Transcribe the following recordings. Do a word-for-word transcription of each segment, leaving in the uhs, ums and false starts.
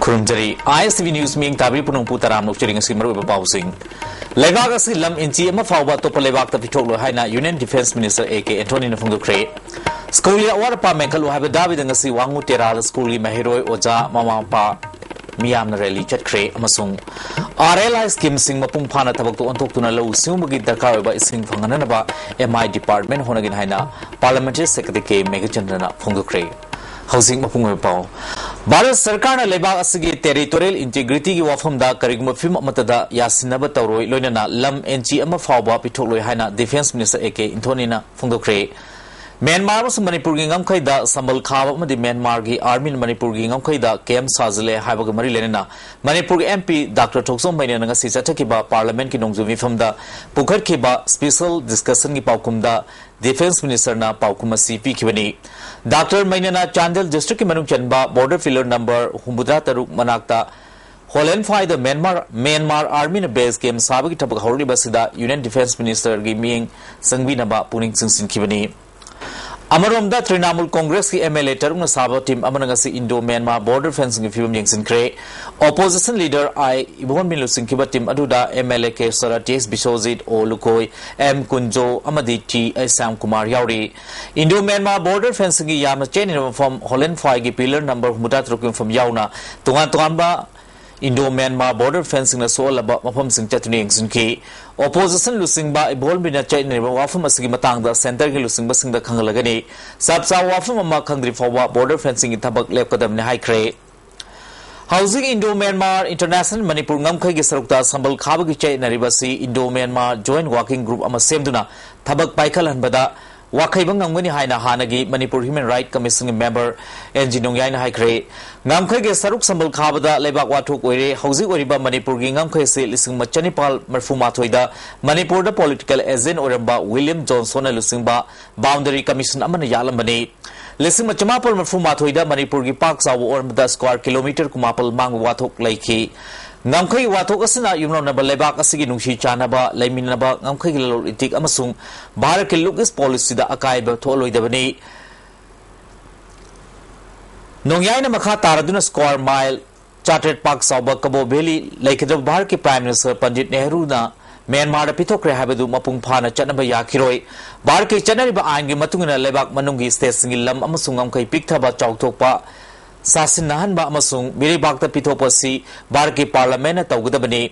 ꯈꯨꯔꯨꯝꯖꯔꯤ꯫ ISTV News ꯃꯤꯠꯌꯦꯡ ꯇꯥꯕꯤꯔꯤ ꯄꯨꯝꯅꯃꯛꯄꯨ ꯇꯔꯥꯝꯅ ꯑꯣꯛꯆꯔꯤ꯫ ꯉꯁꯤ ꯃꯔꯨꯑꯣꯏꯕ ꯄꯥꯎꯁꯤꯡ꯫ ꯂꯩꯕꯥꯛ ꯑꯁꯤ ꯂꯝ ꯏꯟꯆꯤ ꯑꯃ ꯐꯥꯎꯕ ꯑꯇꯣꯞꯄ ꯂꯩꯕꯥꯛꯇ ꯄꯤꯊꯣꯛꯂꯣꯏ ꯍꯥꯏꯅ Union Defence Minister A K Anthonyꯅ ꯐꯣꯡꯗꯣꯛꯈ꯭ꯔꯦ꯫ ꯁ꯭ꯀꯨꯜꯒꯤ ꯑꯋꯥꯠ ꯑꯄꯥ ꯃꯦꯟꯈꯠꯂꯨ ꯍꯥꯏꯕ ꯗꯥꯕꯤꯗ ꯉꯁꯤ ꯋꯥꯉꯨ ꯇꯦꯔꯥꯗ ꯁ꯭ꯀꯨꯜꯒꯤ ꯃꯍꯩꯔꯣꯏ, ꯑꯣꯖꯥ, ꯃꯃꯥ ꯃꯄꯥ ꯃꯤꯌꯥꯝꯅ ꯔꯦꯂꯤ ꯆꯠꯈ꯭ꯔꯦ ꯑꯃꯁꯨꯡ RLI schemeꯁꯤꯡ ꯃꯄꯨꯡ ꯐꯥꯅ ꯊꯕꯛꯇ ꯑꯣꯟꯊꯣꯛꯇꯨꯅ ꯂꯧꯎ ꯁꯤꯡꯎꯕꯒꯤ ꯗꯔꯀꯥꯔ ꯑꯣꯏꯕ ꯏꯁꯤꯡ ꯐꯪꯍꯟꯅꯅꯕ MI department ꯍꯣꯠꯅꯒꯅꯤ ꯍꯥꯏꯅ Parliamentary Secretary K Meghachandraꯅ ꯐꯣꯡꯗꯣꯛꯈ꯭ꯔꯦ꯫ ꯍꯧꯖꯤꯛ ꯃꯄꯨꯡ ꯑꯣꯏꯕ ꯄꯥꯎ꯫ ꯚꯥꯔꯠ ꯁꯔꯀꯥꯔꯅ ꯂꯩꯕꯥꯛ ꯑꯁꯤꯒꯤ territorial integrityꯒꯤ ꯋꯥꯐꯝꯗ ꯀꯔꯤꯒꯨꯝꯕ ꯐꯤꯚꯝ ꯑꯃꯠꯇꯗ ꯌꯥꯁꯤꯟꯅꯕ ꯇꯧꯔꯣꯏ, ꯂꯣꯏꯅꯅ ꯂꯝ ꯏꯟꯆꯤ ꯑꯃ ꯐꯥꯎꯕ ꯄꯤꯊꯣꯛꯂꯣꯏ ꯍꯥꯏꯅ Defence Minister A K Anthonyꯅ ꯐꯣꯡꯗꯣꯛꯈ꯭ꯔꯦ꯫ ꯃ꯭ꯌꯥꯟꯃꯥꯔ ꯑꯃꯁꯨꯡ ꯃꯅꯤꯄꯨꯔꯒꯤ ꯉꯝꯈꯩꯗ ꯁꯝꯕꯜ ꯈꯥꯕ ꯑꯃꯗꯤ ꯃ꯭ꯌꯥꯟꯃꯥꯔꯒꯤ armyꯅ ꯃꯅꯤꯄꯨꯔꯒꯤ ꯉꯝꯈꯩꯗ camp ꯁꯥꯖꯤꯜꯂꯦ ꯍꯥꯏꯕꯒ ꯃꯔꯤ ꯂꯩꯅꯅ ꯃꯅꯤꯄꯨꯔꯒꯤ MP Doctor ꯊꯣꯛꯆꯣꯝ ꯃꯩꯅꯦꯅ ꯉꯁꯤ ꯆꯠꯊꯈꯤꯕ Parliamentꯀꯤ ꯅꯣꯡꯖꯨ ꯃꯤꯐꯝꯗ ꯄꯨꯈꯠꯈꯤꯕ special discussionꯒꯤ ꯄꯥꯎꯈꯨꯝꯗ Defence Ministerꯅ ꯄꯥꯎꯈꯨꯝ ꯑꯁꯤ ꯄꯤꯈꯤꯕꯅꯤ꯫ Doctor ꯃꯩꯅꯦꯅ ꯆꯥꯟꯗꯦꯜ districtꯀꯤ ꯃꯅꯨꯡ ꯆꯟꯕ border pillar number ꯍꯨꯝꯐꯨꯇꯔꯥ ꯇꯔꯨꯛ ꯃꯅꯥꯛꯇ ꯍꯣꯂꯦꯟꯐꯥꯏꯗ ꯃ꯭ꯌꯥꯟꯃꯥꯔ, ꯃ꯭ꯌꯥꯟꯃꯥꯔ armyꯅ base camp ꯁꯥꯕꯒꯤ ꯊꯕꯛ ꯍꯧꯔꯛꯂꯤꯕ ꯑꯁꯤꯗ Union Defence Ministerꯒꯤ ꯃꯤꯠꯌꯦꯡ ꯆꯪꯕꯤꯅꯕ ꯄꯨꯛꯅꯤꯡ ꯆꯤꯡꯁꯤꯟꯈꯤꯕꯅꯤ꯫ ꯑꯃꯔꯣꯝꯗ ꯇ꯭ꯔꯤꯅꯥꯃꯨꯜ ꯀꯣꯡꯒ꯭ꯔꯦꯁꯀꯤ MLA ꯇꯔꯨꯛꯅ ꯁꯥꯕ team ꯑꯃꯅ ꯉꯁꯤ Indo Myanmar border fencingꯒꯤ ꯐꯤꯕꯝ ꯌꯦꯡꯁꯤꯟꯈ꯭ꯔꯦ꯫ Opposition leader I ꯏꯕꯣꯟꯕꯤꯅ ꯂꯨꯆꯤꯡꯈꯤꯕ team ꯑꯗꯨꯗ MLA K sir, Ts ꯕꯤꯁꯣꯖꯤꯠ, O ꯂꯨꯀꯣꯏ, M Kunjo ꯑꯃꯗꯤ T ꯑꯩꯆ ꯁ꯭ꯌꯥꯝ ꯀꯨꯃꯥꯔ ꯌꯥꯎꯔꯤ꯫ Indo Myanmar border fencingꯒꯤ ꯌꯥꯝꯅ ꯆꯦꯠꯅꯔꯤꯕ ꯃꯐꯝ ꯍꯣꯂꯦꯟꯐꯥꯏꯒꯤ pillar number ꯍꯨꯝꯐꯨꯇꯔꯥ ꯇꯔꯨꯛꯀꯤ ꯃꯐꯝ ꯌꯥꯎꯅ ꯇꯣꯉꯥꯟ ꯇꯣꯉꯥꯟꯕ Indo Myanmar border fencingꯅ ꯁꯣꯛꯍꯜꯂꯕ ꯃꯐꯝꯁꯤꯡ ꯆꯠꯇꯨꯅ ꯌꯦꯡꯁꯤꯟꯈꯤ꯫ Opposition ꯂꯨꯆꯤꯡꯕ ꯏꯕꯣꯟꯕꯤꯅ ꯆꯠꯅꯔꯤꯕ ꯋꯥꯐꯝ ꯑꯁꯤꯒꯤ ꯃꯇꯥꯡꯗ centreꯒꯤ ꯂꯨꯆꯤꯡꯕꯁꯤꯡꯗ ꯈꯪꯍꯜꯂꯒꯅꯤ꯫ ꯆꯞ ꯆꯥꯕ ꯋꯥꯐꯝ ꯑꯃ ꯈꯪꯗ꯭ꯔꯤ ꯐꯥꯎꯕ border fencingꯒꯤ ꯊꯕꯛ ꯂꯦꯞꯀꯗꯕꯅꯤ ꯍꯥꯏꯈ꯭ꯔꯦ꯫ ꯍꯧꯖꯤꯛ Indo Myanmar International ꯃꯅꯤꯄꯨꯔ ꯉꯝꯈꯩꯒꯤ ꯁꯔꯨꯛꯇ ꯁꯝꯕꯜ ꯈꯥꯕꯒꯤ ꯆꯌꯦꯠꯅꯔꯤꯕ ꯑꯁꯤ Indo Myanmar Joint Working Group ꯑꯃ ꯁꯦꯝꯗꯨꯅ ꯊꯕꯛ ꯄꯥꯏꯈꯠꯍꯟꯕꯗ ꯋꯥꯈꯩꯕ ꯉꯝꯒꯅꯤ ꯍꯥꯏꯅ ꯍꯥꯟꯅꯒꯤ Manipur Human Rights Commissionꯒꯤ member N G ꯅꯣꯡꯌꯥꯏꯅ ꯍꯥꯏꯈ꯭ꯔꯦ꯫ ꯉꯝꯈꯩꯒꯤ ꯁꯔꯨꯛ ꯁꯝꯕꯜ ꯈꯥꯕꯗ ꯂꯩꯕꯥꯛ ꯋꯥꯊꯣꯛ ꯑꯣꯏꯔꯦ꯫ ꯍꯧꯖꯤꯛ ꯑꯣꯏꯔꯤꯕ ꯃꯅꯤꯄꯨꯔꯒꯤ ꯉꯝꯈꯩ ꯑꯁꯤ ꯂꯤꯁꯤꯡ ꯑꯃ ꯆꯅꯤꯄꯥꯜ ꯃꯔꯤꯐꯨ ꯃꯥꯊꯣꯏꯗ ꯃꯅꯤꯄꯨꯔꯗ political agent ꯑꯣꯏꯔꯝꯕ William Johnsonꯅ ꯂꯨꯆꯤꯡꯕ boundary commission ꯑꯃꯅ ꯌꯥꯠꯂꯝꯕꯅꯤ꯫ ꯂꯤꯁꯤꯡ ꯑꯃ ꯆꯃꯥꯄꯜ ꯃꯔꯤꯐꯨ ꯃꯥꯊꯣꯏꯗ ꯃꯅꯤꯄꯨꯔꯒꯤ ꯄꯥꯛ ꯆꯥꯎꯕ ꯑꯣꯔꯝꯕꯗ square kilometre ꯀꯨꯟꯃꯥꯄꯜ ꯃꯥꯡꯕ ꯋꯥꯊꯣꯛ ꯂꯩꯈꯤ꯫ ꯉꯝꯈꯩ ꯋꯥꯊꯣꯛ ꯑꯁꯤꯅ ꯌꯨꯝꯂꯣꯟꯅꯕ ꯂꯩꯕꯥꯛ ꯑꯁꯤꯒꯤ ꯅꯨꯡꯁꯤ ꯆꯥꯟꯅꯕ, ꯂꯩꯃꯤꯟꯅꯕ, ꯉꯝꯈꯩꯒꯤ ꯂꯂꯣꯟ ꯏꯇꯤꯛ ꯑꯃꯁꯨꯡ ꯚꯥꯔꯠꯀꯤ look east policyꯗ ꯑꯀꯥꯏꯕ ꯊꯣꯛꯍꯜꯂꯣꯏꯗꯕꯅꯤ꯫ ꯅꯣꯡꯌꯥꯏꯅ ꯃꯈꯥ ꯇꯥꯔꯗꯨꯅ square mile ꯆꯥꯇ꯭ꯔꯦꯠ ꯄꯥꯛ ꯆꯥꯎꯕ ꯀꯕꯣ ꯚꯦꯂꯤ ꯂꯩꯒꯗꯕ ꯚꯥꯔꯠꯀꯤ Prime Minister ꯄꯟꯗꯤꯠ ꯅꯦꯍꯔꯨꯅ ꯃ꯭ꯌꯥꯟꯃꯥꯔꯗ ꯄꯤꯊꯣꯛꯈ꯭ꯔꯦ ꯍꯥꯏꯕꯗꯨ ꯃꯄꯨꯡ ꯐꯥꯅ ꯆꯠꯅꯕ ꯌꯥꯈꯤꯔꯣꯏ꯫ ꯚꯥꯔꯠꯀꯤ ꯆꯠꯅꯔꯤꯕ ꯑꯥꯏꯟꯒꯤ ꯃꯇꯨꯡ ꯏꯟꯅ ꯂꯩꯕꯥꯛ ꯃꯅꯨꯡꯒꯤ stateꯁꯤꯡꯒꯤ ꯂꯝ ꯑꯃꯁꯨꯡ ꯉꯝꯈꯩ ꯄꯤꯛꯊꯕ, ꯆꯥꯎꯊꯣꯛꯄ, ꯆꯥꯁꯤꯟꯅꯍꯟꯕ ꯑꯃꯁꯨꯡ ꯃꯤꯔꯩꯕꯥꯛꯇ ꯄꯤꯊꯣꯛꯄ ꯑꯁꯤ ꯚꯥꯔꯠꯀꯤ Parliamentꯅ ꯇꯧꯒꯗꯕꯅꯤ꯫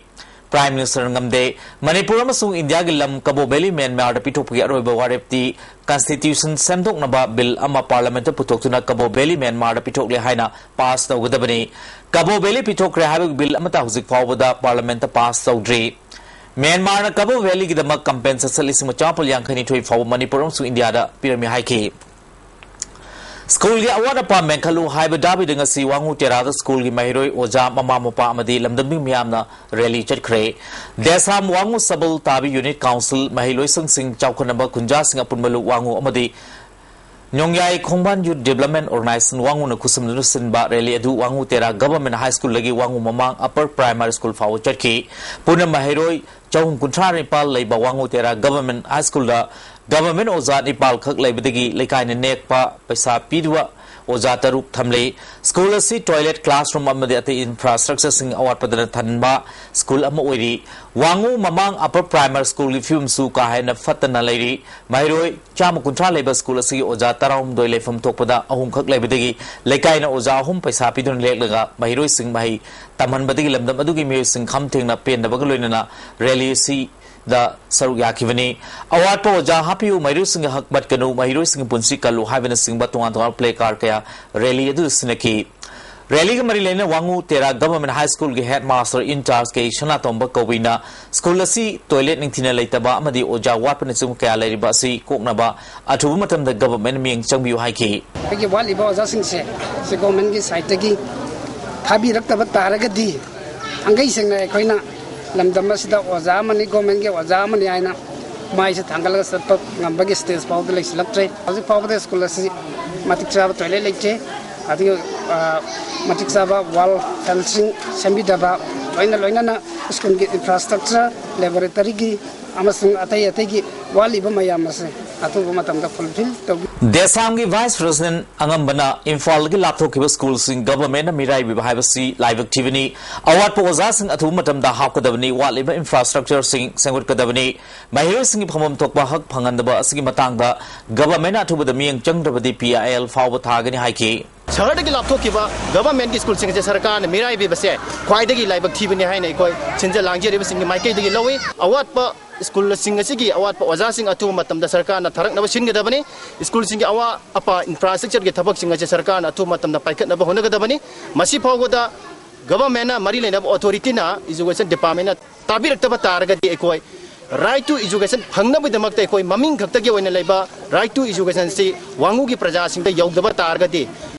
Prime Ministerꯅ ꯉꯝꯗꯦ꯫ ꯃꯅꯤꯄꯨꯔ ꯑꯃꯁꯨꯡ ꯏꯟꯗꯤꯌꯥꯒꯤ ꯂꯝ ꯀꯕꯣ ꯚꯦꯂꯤ ꯃ꯭ꯌꯥꯟꯃꯥꯔꯗ ꯄꯤꯊꯣꯛꯄꯒꯤ ꯑꯔꯣꯏꯕ ꯋꯥꯔꯦꯞꯇꯤ Constitution ꯁꯦꯝꯗꯣꯛꯅꯕ bill ꯑꯃ Parliamentꯇ ꯄꯨꯊꯣꯛꯇꯨꯅ ꯀꯕꯣ ꯚꯦꯂꯤ ꯃ꯭ꯌꯥꯟꯃꯥꯔꯗ ꯄꯤꯊꯣꯛꯂꯦ ꯍꯥꯏꯅ pass ꯇꯧꯒꯗꯕꯅꯤ꯫ ꯀꯕꯣ ꯚꯦꯂꯤ ꯄꯤꯊꯣꯛꯈ꯭ꯔꯦ ꯍꯥꯏꯕꯒꯤ bill ꯑꯃꯠꯇ ꯍꯧꯖꯤꯛ ꯐꯥꯎꯕꯗ Parliamentꯇ pass ꯇꯧꯗ꯭ꯔꯤ꯫ ꯃ꯭ꯌꯥꯟꯃꯥꯔꯅ ꯀꯕꯣ ꯚꯦꯂꯤꯒꯤꯗꯃꯛ compensation ꯂꯤꯁꯤꯡ ꯑꯃ ꯆꯥꯃꯥꯄꯜ ꯌꯥꯡꯈꯩ ꯅꯤꯊꯣꯏ ꯐꯥꯎꯕ ꯃꯅꯤꯄꯨꯔ ꯑꯃꯁꯨꯡ ꯏꯟꯗꯤꯌꯥꯗ ꯄꯤꯔꯝꯃꯤ ꯍꯥꯏꯈꯤ꯫ ꯁ꯭ꯀꯨꯜꯒꯤ ꯑꯋꯥꯠ ꯑꯄꯥ ꯃꯦꯟꯈꯠꯂꯨ ꯍꯥꯏꯕ ꯗꯥꯕꯤꯗ ꯉꯁꯤ ꯋꯥꯉꯨ ꯇꯦꯔꯥꯗ ꯁ꯭ꯀꯨꯜꯒꯤ ꯃꯍꯩꯔꯣꯏ, ꯑꯣꯖꯥ, ꯃꯃꯥ ꯃꯄꯥ ꯑꯃꯗꯤ ꯂꯝꯗꯝꯃꯤ ꯃꯤꯌꯥꯝꯅ rally ꯆꯠꯈ꯭ꯔꯦ꯫ ꯗꯦꯁꯥꯝ ꯋꯥꯉꯨ ꯁꯕꯜ ꯇꯥꯕꯤ unit council, ꯃꯍꯩꯂꯣꯏꯁꯪꯁꯤꯡ ꯆꯥꯎꯈꯠꯅꯕ ꯈꯨꯟꯖꯥꯁꯤꯡ ꯑꯄꯨꯟꯕ ꯂꯨꯞ ꯋꯥꯉꯨ ꯑꯃꯗꯤ ꯅꯣꯡꯌꯥꯏ ꯈꯣꯡꯕꯥꯟ Youth Development Organization ꯋꯥꯉꯨꯅ ꯈꯨꯠꯁꯝꯗꯨꯅ ꯁꯤꯟꯕ rally ꯑꯗꯨ ꯋꯥꯉꯨ ꯇꯦꯔꯥ Government High Schoolꯗꯒꯤ ꯋꯥꯉꯨ ꯃꯃꯥꯡ Upper Primary School ꯐꯥꯎꯕ ꯆꯠꯈꯤ꯫ ꯄꯨꯟꯅ ꯃꯍꯩꯔꯣꯏ ꯆꯍꯨꯝ ꯀꯨꯟꯊ꯭ꯔꯥ ꯅꯤꯄꯥꯜ ꯂꯩꯕ ꯋꯥꯉꯨ ꯇꯦꯔꯥ Government High Schoolꯗ Government ꯑꯣꯖꯥ ꯅꯤꯄꯥꯜ ꯈꯛ ꯂꯩꯕꯗꯒꯤ ꯂꯩꯀꯥꯏꯅ ꯅꯦꯛꯄ ꯄꯩꯁꯥ ꯄꯤꯗꯨꯅ ꯑꯣꯖꯥ ꯇꯔꯨꯛ ꯊꯝꯂꯤ꯫ ꯁ꯭ꯀꯨꯜ ꯑꯁꯤ toilet, classroom ꯑꯃꯗꯤ ꯑꯇꯩ infrastructureꯁꯤꯡ ꯑꯋꯥꯠꯄꯗꯅ ꯊꯟꯕ ꯁ꯭ꯀꯨꯜ ꯑꯃ ꯑꯣꯏꯔꯤ꯫ ꯋꯥꯉꯨ ꯃꯃꯥꯡ Upper Primary Schoolꯒꯤ ꯐꯤꯕꯝꯁꯨ ꯀꯥ ꯍꯦꯟꯅ ꯐꯠꯇꯅ ꯂꯩꯔꯤ꯫ ꯃꯍꯩꯔꯣꯏ ꯆꯥꯝꯃ ꯀꯨꯟꯊ꯭ꯔꯥ ꯂꯩꯕ ꯁ꯭ꯀꯨꯜ ꯑꯁꯤꯒꯤ ꯑꯣꯖꯥ ꯇꯔꯥꯍꯨꯝꯗꯣꯏ ꯂꯩꯐꯝ ꯊꯣꯛꯄꯗ ꯑꯍꯨꯝꯈꯛ ꯂꯩꯕꯗꯒꯤ ꯂꯩꯀꯥꯏꯅ ꯑꯣꯖꯥ ꯑꯍꯨꯝ ꯄꯩꯁꯥ ꯄꯤꯗꯨꯅ ꯂꯦꯛꯂꯒ ꯃꯍꯩꯔꯣꯏꯁꯤꯡ ꯃꯍꯩ ꯇꯝꯍꯟꯕꯗꯒꯤ ꯂꯝꯗꯝ ꯑꯗꯨꯒꯤ ꯃꯤꯑꯣꯏꯁꯤꯡ ꯈꯝ ꯊꯦꯡꯅ ꯄꯦꯟꯗꯕꯒ ꯂꯣꯏꯅꯅ rally ꯑꯁꯤꯗ ꯁꯔꯨꯛ ꯌꯥꯈꯤꯕꯅꯤ꯫ ꯑꯋꯥꯠꯄ ꯑꯣꯖꯥ ꯍꯥꯞꯄꯤꯌꯨ, ꯃꯍꯩꯔꯣꯏꯁꯤꯡꯒꯤ ꯍꯛ ꯃꯠꯀꯅꯨ, ꯃꯍꯩꯔꯣꯏꯁꯤꯡꯒꯤ ꯄꯨꯟꯁꯤ ꯀꯜꯂꯨ ꯍꯥꯏꯕꯅꯆꯤꯡꯕ ꯇꯣꯉꯥꯟ ꯇꯣꯉꯥꯟꯕ placard ꯀꯌꯥ rally ꯑꯗꯨꯗ ꯁꯤꯟꯅꯈꯤ꯫ Rallyꯒ ꯃꯔꯤ ꯂꯩꯅꯅ ꯋꯥꯉꯨ ꯇꯦꯔꯥ Government High Schoolꯒꯤ headmaster in charge K Sanatomba ꯀꯧꯕꯤꯅ ꯁ꯭ꯀꯨꯜ ꯑꯁꯤ toilet ꯅꯤꯡꯊꯤꯅ ꯂꯩꯇꯕ ꯑꯃꯗꯤ ꯑꯣꯖꯥ ꯋꯥꯠꯄꯅꯆꯤꯡꯕ ꯀꯌꯥ ꯂꯩꯔꯤꯕ ꯑꯁꯤ ꯀꯣꯛꯅꯕ ꯑꯊꯨꯕ ꯃꯇꯝꯗ Government ꯃꯤꯠꯌꯦꯡ ꯆꯪꯕꯤꯌꯨ ꯍꯥꯏꯈꯤ꯫ ꯑꯩꯈꯣꯏꯒꯤ ꯋꯥꯠꯂꯤꯕ ꯑꯣꯖꯥꯁꯤꯡꯁꯦ ꯁꯤ Governmentꯀꯤ sideꯇꯒꯤ ꯊꯥꯕꯤꯔꯛꯇꯕ ꯇꯥꯔꯒꯗꯤ, ꯊꯥꯡꯒꯩ ꯁꯦꯡꯅ ꯑꯩꯈꯣꯏꯅ ꯂꯝꯗꯝ ꯑꯁꯤꯗ ꯑꯣꯖꯥ ꯑꯃꯅꯤ, Governmentꯀꯤ ꯑꯣꯖꯥ ꯑꯃꯅꯤ ꯍꯥꯏꯅ ꯃꯥꯏꯁꯦ ꯊꯥꯡꯒꯠꯂꯒ ꯆꯠꯄ ꯉꯝꯕꯒꯤ stage ꯐꯥꯎꯗ ꯂꯩꯁꯤꯜꯂꯛꯇ꯭ꯔꯦ꯫ ꯍꯧꯖꯤꯛ ꯐꯥꯎꯕꯗ ꯁ꯭ꯀꯨꯜ ꯑꯁꯤ ꯃꯇꯤꯛ ꯆꯥꯕ toilet ꯂꯩꯇꯦ, ꯑꯗꯨꯒ, ꯑ, ꯃꯇꯤꯛ ꯆꯥꯕ wall fencing ꯁꯦꯝꯕꯤꯗꯕ, ꯂꯣꯏꯅ ꯂꯣꯏꯅꯅ ꯁ꯭ꯀꯨꯜꯒꯤ infrastructure, laboratoryꯒꯤ ꯑꯃꯁꯨꯡ ꯑꯇꯩ ꯑꯇꯩꯒꯤ ꯋꯥꯠꯂꯤꯕ ꯃꯌꯥꯝ ꯑꯁꯦ ꯑꯊꯨꯕ ꯃꯇꯝꯗ ꯐꯨꯜꯐꯤꯜ ꯇꯧꯕꯤ꯫ ꯗꯦꯁꯥꯝꯒꯤ ꯚꯥꯏꯁ ꯄ꯭ꯔꯦꯁꯤꯗꯦꯟꯠ ꯑꯉꯝꯕꯅ ꯏꯝꯐꯥꯜꯗꯒꯤ ꯂꯥꯞꯊꯣꯛꯈꯤꯕ ꯁ꯭ꯀꯨꯜꯁꯤꯡ ꯒꯚꯔꯟꯃꯦꯟꯠꯅ ꯃꯤꯔꯥꯏꯕꯤꯕ ꯍꯥꯏꯕꯁꯤ ꯂꯥꯏꯕꯛ ꯊꯤꯕꯅꯤ꯫ ꯑꯋꯥꯠꯄ ꯑꯣꯖꯥꯁꯤꯡ ꯑꯊꯨꯕ ꯃꯇꯝꯗ ꯍꯥꯞꯀꯗꯕꯅꯤ, ꯋꯥꯠꯂꯤꯕ ꯏꯟꯐ꯭ꯔꯥꯁ꯭ꯇ꯭ꯔꯛꯆꯔꯁꯤꯡ ꯁꯦꯝꯒꯠꯀꯗꯕꯅꯤ꯫ ꯃꯍꯩꯔꯣꯏꯁꯤꯡꯒꯤ ꯐꯝꯐꯝ ꯊꯣꯛꯄ ꯍꯛ ꯐꯪꯍꯟꯗꯕ ꯑꯁꯤꯒꯤ ꯃꯇꯥꯡꯗ ꯒꯚꯔꯟꯃꯦꯟꯠꯅ ꯑꯊꯨꯕꯗ ꯃꯤꯠꯌꯦꯡ ꯆꯪꯗ꯭ꯔꯕꯗꯤ ꯄꯤ ꯑꯥꯏ ꯑꯦꯜ ꯐꯥꯎꯕ ꯊꯥꯒꯅꯤ ꯍꯥꯏꯈꯤ꯫ ꯁꯍꯔꯗꯒꯤ ꯂꯥꯞꯊꯣꯛꯈꯤꯕ ꯒꯚꯔꯟꯃꯦꯟꯠꯀꯤ ꯁ꯭ꯀꯨꯜꯁꯤꯡ ꯑꯁꯦ ꯁꯔꯀꯥꯔꯅ ꯃꯤꯔꯥꯏꯕꯤꯕꯁꯦ ꯈ꯭ꯋꯥꯏꯗꯒꯤ ꯂꯥꯏꯕꯛ ꯊꯤꯕꯅꯤ ꯍꯥꯏꯅ ꯑꯩꯈꯣꯏ ꯁꯤꯟꯖ ꯂꯥꯡꯖꯔꯤꯕꯁꯤꯡꯒꯤ ꯃꯥꯏꯀꯩꯗꯒꯤ ꯂꯧꯏ꯫ ꯑꯋꯥꯠꯄ ꯁ꯭ꯀꯨꯜꯁꯤꯡ ꯑꯁꯤꯒꯤ ꯑꯋꯥꯠꯄ ꯑꯣꯖꯥꯁꯤꯡ ꯑꯊꯨꯕ ꯃꯇꯝꯗ ꯁꯔꯀꯥꯔꯅ ꯊꯥꯔꯛꯅꯕ ꯁꯤꯟꯒꯗꯕꯅꯤ꯫ ꯁ꯭ꯀꯨꯜꯁꯤꯡꯒꯤ ꯑꯋꯥ ꯑꯄꯥ ꯏꯟꯐ꯭ꯔꯥꯁ꯭ꯇ꯭ꯔꯛꯆꯔꯒꯤ ꯊꯕꯛꯁꯤꯡ ꯑꯁꯤ ꯁꯔꯀꯥꯔꯅ ꯑꯊꯨꯕ ꯃꯇꯝꯗ ꯄꯥꯏꯈꯠꯅꯕ ꯍꯣꯠꯅꯒꯗꯕꯅꯤ꯫ ꯃꯁꯤ ꯐꯥꯎꯕꯗ ꯒꯚꯔꯟꯃꯦꯟꯠꯅ ꯃꯔꯤ ꯂꯩꯅꯕ ꯑꯣꯊꯣꯔꯤꯇꯤꯅ, ꯏꯖꯨꯀꯦꯁꯟ ꯗꯤꯄꯥꯔꯠꯃꯦꯟꯠꯅ ꯇꯥꯕꯤꯔꯛꯇꯕ ꯇꯥꯔꯒꯗꯤ ꯑꯩꯈꯣꯏ ꯔꯥꯏꯠ ꯇꯨ ꯏꯖꯨꯀꯦꯁꯟ ꯐꯪꯅꯕꯒꯤꯗꯃꯛꯇ ꯑꯩꯈꯣꯏ ꯃꯃꯤꯡ ꯈꯛꯇꯒꯤ ꯑꯣꯏꯅ ꯂꯩꯕ ꯔꯥꯏꯠ ꯇꯨ ꯏꯖꯨꯀꯦꯁꯟꯁꯤ ꯋꯥꯉꯨꯒꯤ ꯄ꯭ꯔꯖꯥꯁꯤꯡꯗ ꯌꯧꯗꯕ ꯇꯥꯔꯒꯗꯤ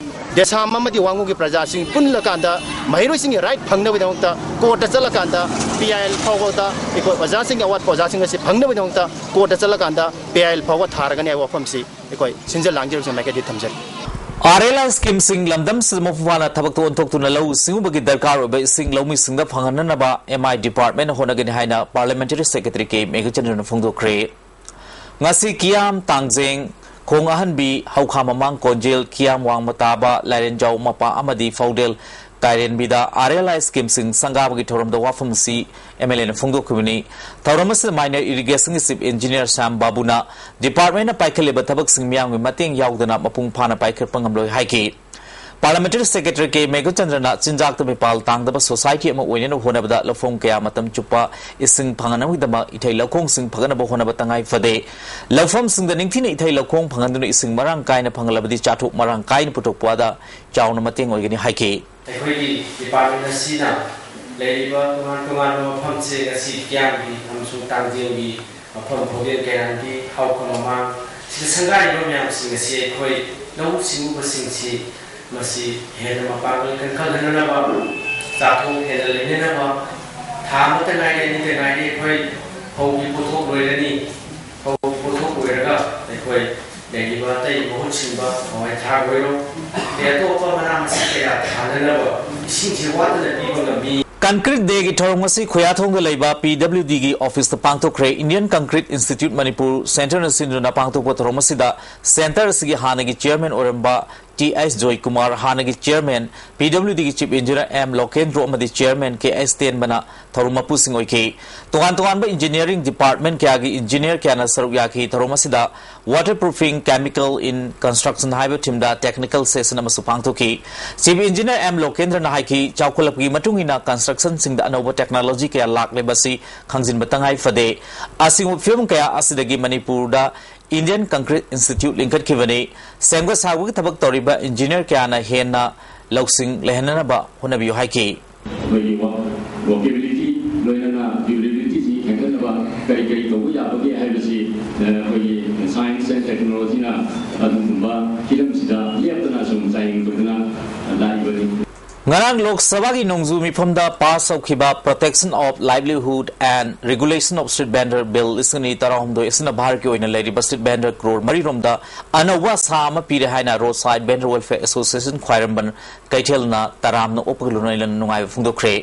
ꯗꯦꯁꯥꯝ ꯑꯃꯗꯤ ꯋꯥꯉꯨꯒꯤ ꯄ꯭ꯔꯖꯥꯁꯤꯡ ꯄꯨꯜꯂꯀꯥꯟꯗ ꯃꯍꯩꯔꯣꯏꯁꯤꯡꯒꯤ ꯔꯥꯏꯠ ꯐꯪꯅꯕꯒꯤꯗꯃꯛꯇ ꯀꯣꯔꯠꯇ ꯆꯠꯂꯀꯥꯟꯗ ꯄꯤ ꯑꯥꯏ ꯑꯦꯜ ꯐꯥꯎꯕꯗ ꯑꯩꯈꯣꯏ ꯑꯣꯖꯥꯁꯤꯡꯒꯤ ꯑꯋꯥꯠꯄ ꯑꯣꯖꯥꯁꯤꯡ ꯑꯁꯤ ꯐꯪꯅꯕꯒꯤꯗꯃꯛꯇ ꯀꯣꯔꯠꯇ ꯆꯠꯂꯀꯥꯟꯗ ꯄꯤ ꯑꯥꯏ ꯑꯦꯜ ꯐꯥꯎꯕ ꯊꯥꯔꯒꯅꯤ ꯍꯥꯏꯕ ꯋꯥꯐꯝꯁꯤ ꯑꯩꯈꯣꯏ ꯁꯤꯟꯖ ꯂꯥꯡꯖꯔꯤꯕꯁꯤꯡ ꯃꯥꯏꯀꯩꯗꯒꯤ ꯊꯝꯖꯔꯤ꯫ ꯑꯥꯔ ꯑꯦꯜ ꯑꯥꯏ ꯁ꯭ꯀꯤꯝꯁꯤꯡ ꯂꯝꯗꯝꯁꯤꯗ ꯃꯄꯨꯡ ꯐꯥꯅ ꯊꯕꯛꯇ ꯑꯣꯟꯊꯣꯛꯇꯨꯅ ꯂꯧꯎ ꯁꯤꯡꯎꯕꯒꯤ ꯗꯔꯀꯥꯔ ꯑꯣꯏꯕ ꯏꯁꯤꯡ ꯂꯧꯃꯤꯁꯤꯡꯗ ꯐꯪꯍꯟꯅꯅꯕ ꯑꯦꯝ ꯑꯥꯏ ꯗꯤꯄꯥꯔꯠꯃꯦꯟꯠꯅ ꯍꯣꯠꯅꯒꯅꯤ ꯍꯥꯏꯅ ꯄꯥꯔꯂꯤꯌꯥꯃꯦꯟꯇꯔꯤ ꯁꯦꯀ꯭ꯔꯦꯇꯔꯤ ꯀꯦ ꯃꯦꯘꯆꯟꯗ꯭ꯔꯅ ꯐꯣꯡꯗꯣꯛꯈ꯭ꯔꯦ꯫ ꯉꯁꯤ ꯀꯤꯌꯥꯝ, ꯇꯥꯡꯖꯦꯡ, ꯈꯣꯡ ꯑꯍꯟꯕꯤ, ꯍꯧꯈꯥ ꯃꯃꯥꯡ ꯀꯣꯟꯖꯦꯜ, ꯀꯤꯌꯥꯝ ꯋꯥꯡꯃ ꯇꯥꯕ, ꯂꯥꯏꯔꯦꯟꯖꯥꯎ ꯃꯄꯥ ꯑꯃꯗꯤ ꯐꯥꯎꯗꯦꯜ ꯀꯥꯏꯔꯦꯟꯕꯤꯗ ꯑꯥꯔ ꯑꯦꯜ ꯑꯥꯏ ꯁ꯭ꯀꯤꯝꯁꯤꯡ ꯁꯪꯒꯥꯕꯒꯤ ꯊꯧꯔꯝꯗ ꯋꯥꯐꯝ ꯑꯁꯤ ꯑꯦꯝ ꯑꯦꯜ ꯑꯦꯅ ꯐꯣꯡꯗꯣꯛꯈꯤꯕꯅꯤ꯫ ꯊꯧꯔꯝ ꯑꯁꯤꯗ ꯃꯥꯏꯅꯔ ꯏꯔꯤꯒꯦꯁꯟꯒꯤ ꯆꯤꯐ ꯏꯟꯖꯤꯅꯤꯌꯔ ꯁ꯭ꯌꯥꯝ ꯕꯥꯕꯨꯅ ꯗꯤꯄꯥꯔꯠꯃꯦꯟꯠꯅ ꯄꯥꯏꯈꯠꯂꯤꯕ ꯊꯕꯛꯁꯤꯡ ꯃꯤꯌꯥꯝꯒꯤ ꯃꯇꯦꯡ ꯌꯥꯎꯗꯅ ꯃꯄꯨꯡ ꯐꯥꯅ ꯄꯥꯏꯈꯠꯄ ꯉꯝꯂꯣꯏ ꯍꯥꯏꯈꯤ꯫ ꯄꯥꯔꯂꯤꯌꯥꯃꯦꯟꯇꯔꯤ ꯁꯦꯀ꯭ꯔꯦꯇꯔꯤ ꯀꯦ ꯃꯦꯘꯆꯟꯗ꯭ꯔꯅ ꯆꯤꯟꯖꯥꯛꯇ ꯃꯤꯄꯥꯜ ꯇꯥꯡꯗꯕ ꯁꯣꯁꯥꯏꯇꯤ ꯑꯃ ꯑꯣꯏꯅꯅꯕ ꯍꯣꯠꯅꯕꯗ ꯂꯧꯐꯝ ꯀꯌꯥ ꯃꯇꯝ ꯆꯨꯞꯄ ꯏꯁꯤꯡ ꯐꯪꯍꯟꯅꯕꯒꯤꯗꯃꯛ ꯏꯊꯩ ꯂꯧꯈꯣꯡꯁꯤꯡ ꯐꯒꯠꯅꯕ ꯍꯣꯠꯅꯕ ꯇꯉꯥꯏ ꯐꯗꯦ꯫ ꯂꯧꯐꯝꯁꯤꯡꯗ ꯅꯤꯡꯊꯤꯅ ꯏꯊꯩ ꯂꯧꯈꯣꯡ ꯐꯪꯍꯟꯗꯨꯅ ꯏꯁꯤꯡ ꯃꯔꯥꯡ ꯀꯥꯏꯅ ꯐꯪꯍꯜꯂꯕꯗꯤ ꯆꯥꯊꯣꯛ ꯃꯔꯥꯡ ꯀꯥꯏꯅ ꯄꯨꯊꯣꯛꯄꯗ ꯆꯥꯎꯅ ꯃꯇꯦꯡ ꯑꯣꯏꯒꯅꯤ ꯍꯥꯏꯈꯤ꯫ ꯑꯩꯈꯣꯏꯒꯤ ꯗꯤꯄꯥꯔꯠꯃꯦꯟ ꯑꯁꯤꯅ ꯂꯩꯔꯤꯕ ꯇꯣꯉꯥꯟ ꯇꯣꯉꯥꯟꯕ ꯃꯐꯝꯁꯤꯡ ꯑꯁꯤ ꯀꯤꯌꯥꯝꯒꯤ ꯑꯃꯁꯨꯡ ꯇꯥꯡꯖꯦꯡꯒꯤ ꯃꯐꯝ ꯐꯥꯎꯗꯦꯜ ꯀꯌꯥꯝꯒꯤ ꯍꯧꯈ ꯃꯃꯥꯡ ꯁꯤꯗ ꯁꯪꯒꯥꯔꯤꯕ ꯃꯌꯥꯝꯁꯤꯡ ꯑꯁꯤ ꯑꯩꯈꯣꯏ ꯂꯧꯎ ꯁꯤꯡꯎꯕꯁꯤꯡꯁꯤ ꯃꯁꯤ ꯍꯦꯟꯅ ꯃꯄꯥꯡꯒꯜ ꯀꯟꯈꯠꯍꯟꯅꯅꯕ, ꯆꯥꯊꯣꯛ ꯍꯦꯟꯅ ꯂꯩꯅꯅꯕ, ꯊꯥ ꯑꯃꯠꯇ ꯉꯥꯏꯔꯦ, ꯑꯅꯤꯇ ꯉꯥꯏꯔꯦ, ꯑꯩꯈꯣꯏ ꯐꯧꯒꯤ ꯄꯣꯠꯊꯣꯛ ꯂꯣꯏꯔꯅꯤ꯫ ꯐꯧꯒꯤ ꯄꯣꯠꯊꯣꯛ ꯂꯣꯏꯔꯒ ꯑꯩꯈꯣꯏ ꯂꯩꯔꯤꯕ ꯑꯇꯩ ꯃꯍꯨꯠ ꯁꯤꯟꯕ ꯍꯋꯥꯏ ꯊ꯭ꯔꯥꯛ ꯑꯣꯏꯔꯣ, ꯑꯗꯩ ꯑꯇꯣꯞꯄ ꯃꯅꯥ ꯃꯁꯤꯡ ꯀꯌꯥ ꯊꯥꯅꯅꯕ ꯏꯁꯤꯡꯁꯦ ꯋꯥꯠꯇꯅ ꯄꯤꯕ ꯉꯝꯃꯤ꯫ Concrete Dayꯒꯤ ꯊꯧꯔꯝ ꯑꯁꯤ ꯈꯨꯌꯥꯊꯣꯡꯗ ꯂꯩꯕ ꯄꯤ ꯗꯕ꯭ꯂꯤꯎ ꯗꯤꯒꯤ ꯑꯣꯐꯤꯁꯇ ꯄꯥꯡꯊꯣꯛꯈ꯭ꯔꯦ꯫ Indian Concrete Institute Manipur Centreꯅ ꯁꯤꯟꯗꯨꯅ ꯄꯥꯡꯊꯣꯛꯄ ꯊꯧꯔꯝ ꯑꯁꯤꯗ ꯁꯦꯟꯇꯔ ꯑꯁꯤꯒꯤ ꯍꯥꯟꯅꯒꯤ ꯆꯤꯌꯔꯃꯦꯟ ꯑꯣꯏꯔꯝꯕ ꯇꯤ ꯑꯩꯆ ꯖꯣꯏꯀꯨꯃꯥꯔ, ꯍꯥꯟꯅꯒꯤ ꯆꯤꯌꯔꯃꯦꯟ ꯄꯤ ꯗꯕ꯭ꯂꯤꯎ ꯗꯤꯒꯤ ꯆꯤꯐ ꯏꯟꯖꯤꯅꯤꯌꯔ ꯑꯦꯝ ꯂꯣꯀꯦꯟꯗ꯭ꯔꯣ ꯑꯃꯗꯤ ꯆꯤꯌꯔꯃꯦꯟ ꯀꯦ ꯑꯩꯆ ꯇꯦꯟꯕꯅ ꯊꯧꯔꯝ ꯃꯄꯨꯁꯤꯡ ꯑꯣꯏꯈꯤ꯫ ꯇꯣꯉꯥꯟ ꯇꯣꯉꯥꯟꯕ ꯏꯟꯖꯤꯅꯤꯌꯔꯤꯡ ꯗꯤꯄꯥꯔꯠꯃꯦꯟ ꯀꯌꯥꯒꯤ ꯏꯟꯖꯤꯅꯤꯌꯔ ꯀꯌꯥꯅ ꯁꯔꯨꯛ ꯌꯥꯈꯤ꯫ ꯊꯧꯔꯝ ꯑꯁꯤꯗ Waterproofing Chemical in Construction ꯍꯥꯏꯕ ꯊꯤꯝꯗ ꯇꯦꯛꯅꯤꯀꯦꯜ ꯁꯦꯁꯟ ꯑꯃꯁꯨ ꯄꯥꯡꯊꯣꯛꯈꯤ꯫ ꯆꯤꯐ ꯏꯟꯖꯤꯅꯤꯌꯔ ꯑꯦꯝ ꯂꯣꯀꯦꯟꯗ꯭ꯔꯅ ꯍꯥꯏꯈꯤ, ꯆꯥꯎꯈꯠꯂꯛꯄꯒꯤ ꯃꯇꯨꯡ ꯏꯟꯅ ꯀꯟꯁꯇ꯭ꯔꯛꯁꯟꯁꯤꯡꯗ ꯑꯅꯧꯕ ꯇꯦꯛꯅꯣꯂꯣꯖꯤ ꯀꯌꯥ ꯂꯥꯛꯂꯤꯕ ꯑꯁꯤ ꯈꯪꯖꯤꯟꯕ ꯇꯉꯥꯏ ꯐꯗꯦ꯫ ꯑꯁꯤꯒꯨꯝꯕ ꯐꯤꯕꯝ ꯀꯌꯥ ꯑꯁꯤꯗꯒꯤ ꯃꯅꯤꯄꯨꯔꯗ Indian Concrete Institute ꯂꯤꯡꯈꯠꯈꯤꯕꯅꯤ꯫ ꯁꯦꯝꯒꯠ ꯁꯥꯕꯒꯤ ꯊꯕꯛ ꯇꯧꯔꯤꯕ ꯏꯟꯖꯤꯅꯤꯌꯔ ꯀꯌꯥꯅ ꯍꯦꯟꯅ ꯂꯧꯁꯤꯡ ꯂꯩꯍꯟꯅꯅꯕ ꯍꯣꯠꯅꯕꯤꯌꯨ ꯍꯥꯏꯈꯤ꯫ ꯑꯩꯈꯣꯏꯒꯤ ꯋꯥ-, ꯋꯥꯀꯦꯕꯤꯂꯤꯇꯤ ꯂꯣꯏꯅꯅ ꯗ꯭ꯌꯨꯔꯦꯕꯤꯂꯤꯇꯤꯁꯤ ꯍꯦꯟꯒꯠꯅꯕ ꯀꯔꯤ ꯀꯔꯤ ꯇꯧꯕ ꯌꯥꯕꯒꯦ ꯍꯥꯏꯕꯁꯤ, ꯑ, ꯑꯩꯈꯣꯏꯒꯤ ꯁꯥꯏꯟꯁ ꯑꯦꯟ ꯇꯦꯛꯅꯣꯂꯣꯖꯤꯅ ꯑꯗꯨꯒꯨꯝꯕ ꯍꯤꯔꯝꯁꯤꯗ ꯂꯦꯞꯇꯅ ꯁꯨꯝ ꯆꯥꯡꯌꯦꯡ ꯇꯧꯗꯨꯅ ꯂꯥꯛꯏꯕꯅꯤ꯫ ꯉꯔꯥꯡ ꯂꯣꯛ ꯁꯚꯥꯒꯤ ꯅꯣꯡꯖꯨ ꯃꯤꯐꯝꯗ ꯄꯥꯁ ꯇꯧꯈꯤꯕ Protection of Livelihood and Regulation of Street Vendor Bill ꯂꯤꯁꯤꯡ ꯑꯅꯤ ꯇꯔꯥꯍꯨꯝꯗꯣꯏ ꯑꯁꯤꯅ ꯚꯥꯔꯠꯀꯤ ꯑꯣꯏꯅ ꯂꯩꯔꯤꯕ ꯁ꯭ꯇ꯭ꯔꯤꯠ ꯚꯦꯟꯗꯔ ꯀ꯭ꯔꯣꯔ ꯃꯔꯤꯔꯣꯝꯗ ꯑꯅꯧꯕ ꯑꯁꯥ ꯑꯃ ꯄꯤꯔꯦ ꯍꯥꯏꯅ ꯔꯣꯗ ꯁꯥꯏꯗ ꯚꯦꯟꯗꯔ ꯋꯦꯜꯐꯤꯌꯔ ꯑꯦꯁꯣꯁꯤꯌꯦꯁꯟ ꯈ꯭ꯋꯥꯏꯔꯝꯕꯟ ꯀꯩꯊꯦꯜꯅ ꯇꯔꯥꯝꯅ ꯑꯣꯛꯄꯒ ꯂꯣꯏꯅꯅ ꯅꯨꯡꯉꯥꯏꯕ ꯐꯣꯡꯗꯣꯛꯈ꯭ꯔꯦ꯫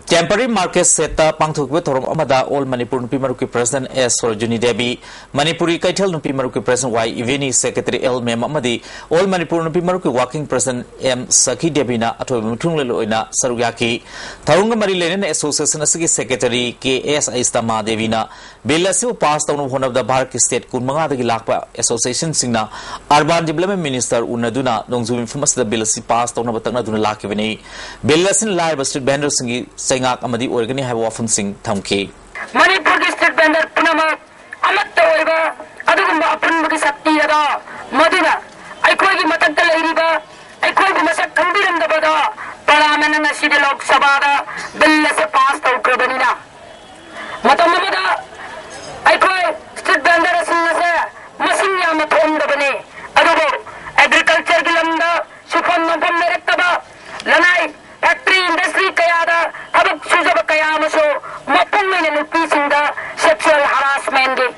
Temporary Market Shed ꯄꯥꯡꯊꯣꯛꯈꯤꯕ ꯊꯧꯔꯝ ꯑꯃꯗ All Manipur ꯅꯨꯄꯤ ꯃꯔꯨꯞꯀꯤ President ꯑꯦꯁ ꯁꯣꯔꯣꯖꯤꯅꯤ ꯗꯦꯕꯤ, ꯃꯅꯤꯄꯨꯔꯤ ꯀꯩꯊꯦꯜ ꯅꯨꯄꯤ ꯃꯔꯨꯞꯀꯤ President ꯋꯥꯏ ꯏꯕꯦꯅꯤ, Secretary ꯑꯦꯜ ꯃꯦꯝ ꯑꯃꯗꯤ All Manipur ꯅꯨꯄꯤ ꯃꯔꯨꯞꯀꯤ Working President ꯑꯦꯝ ꯁꯈꯤ ꯗꯦꯕꯤꯅ ꯑꯊꯣꯏꯕ ꯃꯤꯊꯨꯡꯂꯦꯟ ꯑꯣꯏꯅ ꯁꯔꯨꯛ ꯌꯥꯈꯤ꯫ ꯊꯧꯔꯝꯒ ꯃꯔꯤ ꯂꯩꯅꯅ ꯑꯦꯁꯣꯁꯤꯌꯦꯁꯟ ꯑꯁꯤꯒꯤ ꯁꯦꯀ꯭ꯔꯦꯇꯔꯤ ꯀꯦ ꯑꯦꯁ ꯑꯩꯁꯇꯃꯥ ꯗꯦꯕꯤꯅ ꯕꯤꯜ ꯑꯁꯤꯕꯨ ꯄꯥꯁ ꯇꯧꯅꯕ ꯍꯣꯠꯅꯕꯗ ꯚꯥꯔꯠꯀꯤ ꯁ꯭ꯇꯦꯠ ꯀꯨꯟꯃꯉꯥꯗꯒꯤ ꯂꯥꯛꯄ ꯑꯦꯁꯣꯁꯤꯌꯦꯁꯟꯁꯤꯡꯅ ꯑꯔꯕꯥꯟ ꯗꯤꯕ꯭ꯂꯞꯃꯦꯟ ꯃꯤꯅꯤꯁꯇꯔ ꯎꯅꯗꯨꯅ ꯅꯣꯡꯖꯨ ꯃꯤꯐꯝ ꯑꯁꯤꯗ ꯕꯤꯜ ꯑꯁꯤ ꯄꯥꯁ ꯇꯧꯅꯕ ꯇꯛꯅꯗꯨꯅ ꯂꯥꯛꯈꯤꯕꯅꯤ꯫ ꯕꯤꯜ ꯑꯁꯤꯅ ꯂꯥꯏꯔꯕ ꯁ꯭ꯇ꯭ꯔꯤꯠ ꯚꯦꯟꯗꯔꯁꯤꯡꯒꯤ ꯆꯩꯉꯥꯛ ꯑꯃꯗꯤ ꯑꯣꯏꯔꯒꯅꯤ ꯍꯥꯏꯕ ꯋꯥꯐꯝꯁꯤꯡ ꯊꯝꯈꯤ꯫ ꯃꯅꯤꯄꯨꯔꯒꯤ ꯁ꯭ꯇ꯭ꯔꯤꯠ ꯚꯦꯟꯗꯔ ꯄꯨꯝꯅꯃꯛ ꯑꯃꯠꯇ ꯑꯣꯏꯕ ꯑꯗꯨꯒꯨꯝꯕ ꯑꯄꯨꯟꯕꯒꯤ ꯁꯛꯇꯤ ꯑꯗꯣ ꯃꯗꯨꯅ ꯑꯩꯈꯣꯏꯒꯤ ꯃꯊꯛꯇ ꯂꯩꯔꯤꯕ ꯑꯩꯈꯣꯏꯕꯨ ꯃꯁꯛ ꯈꯪꯕꯤꯔꯝꯗꯕꯗꯣ ꯄꯥꯔꯂꯥꯃꯦꯟꯅ ꯉꯁꯤꯗꯤ ꯂꯣꯛ ꯁꯚꯥꯗ ꯕꯤꯜ ꯑꯁꯦ ꯄꯥꯁ ꯇꯧꯈ꯭ꯔꯕꯅꯤꯅ ꯃꯇꯝ ꯑꯃꯗ ꯑꯩꯈꯣꯏ ꯁ꯭ꯇ꯭ꯔꯤꯠ ꯚꯦꯟꯗꯔꯁꯤꯡ ꯑꯁꯦ ꯃꯁꯤꯡ ꯌꯥꯝꯅ ꯊꯣꯛꯑꯝꯗꯕꯅꯤ꯫ ꯑꯗꯨꯕꯨ ꯑꯦꯒ꯭ꯔꯤꯀꯜꯆꯔꯒꯤ ꯂꯝꯗ ꯁꯨꯐꯝ ꯅꯣꯝꯐꯝ ꯂꯩꯔꯛꯇꯕ, ꯂꯅꯥꯏ ꯐꯦꯛꯇꯔꯤ ꯏꯟꯗꯁꯇ꯭ꯔꯤ ꯀꯌꯥꯗ ꯊꯕꯛ ꯁꯨꯖꯕ ꯀꯌꯥ ꯑꯃꯁꯨ ꯃꯄꯨꯡ ꯑꯣꯏꯅ ꯅꯨꯄꯤꯁꯤꯡꯗ ꯁꯦꯛꯁꯨꯋꯦꯜ ꯍꯔꯥꯁꯃꯦꯟꯒꯤ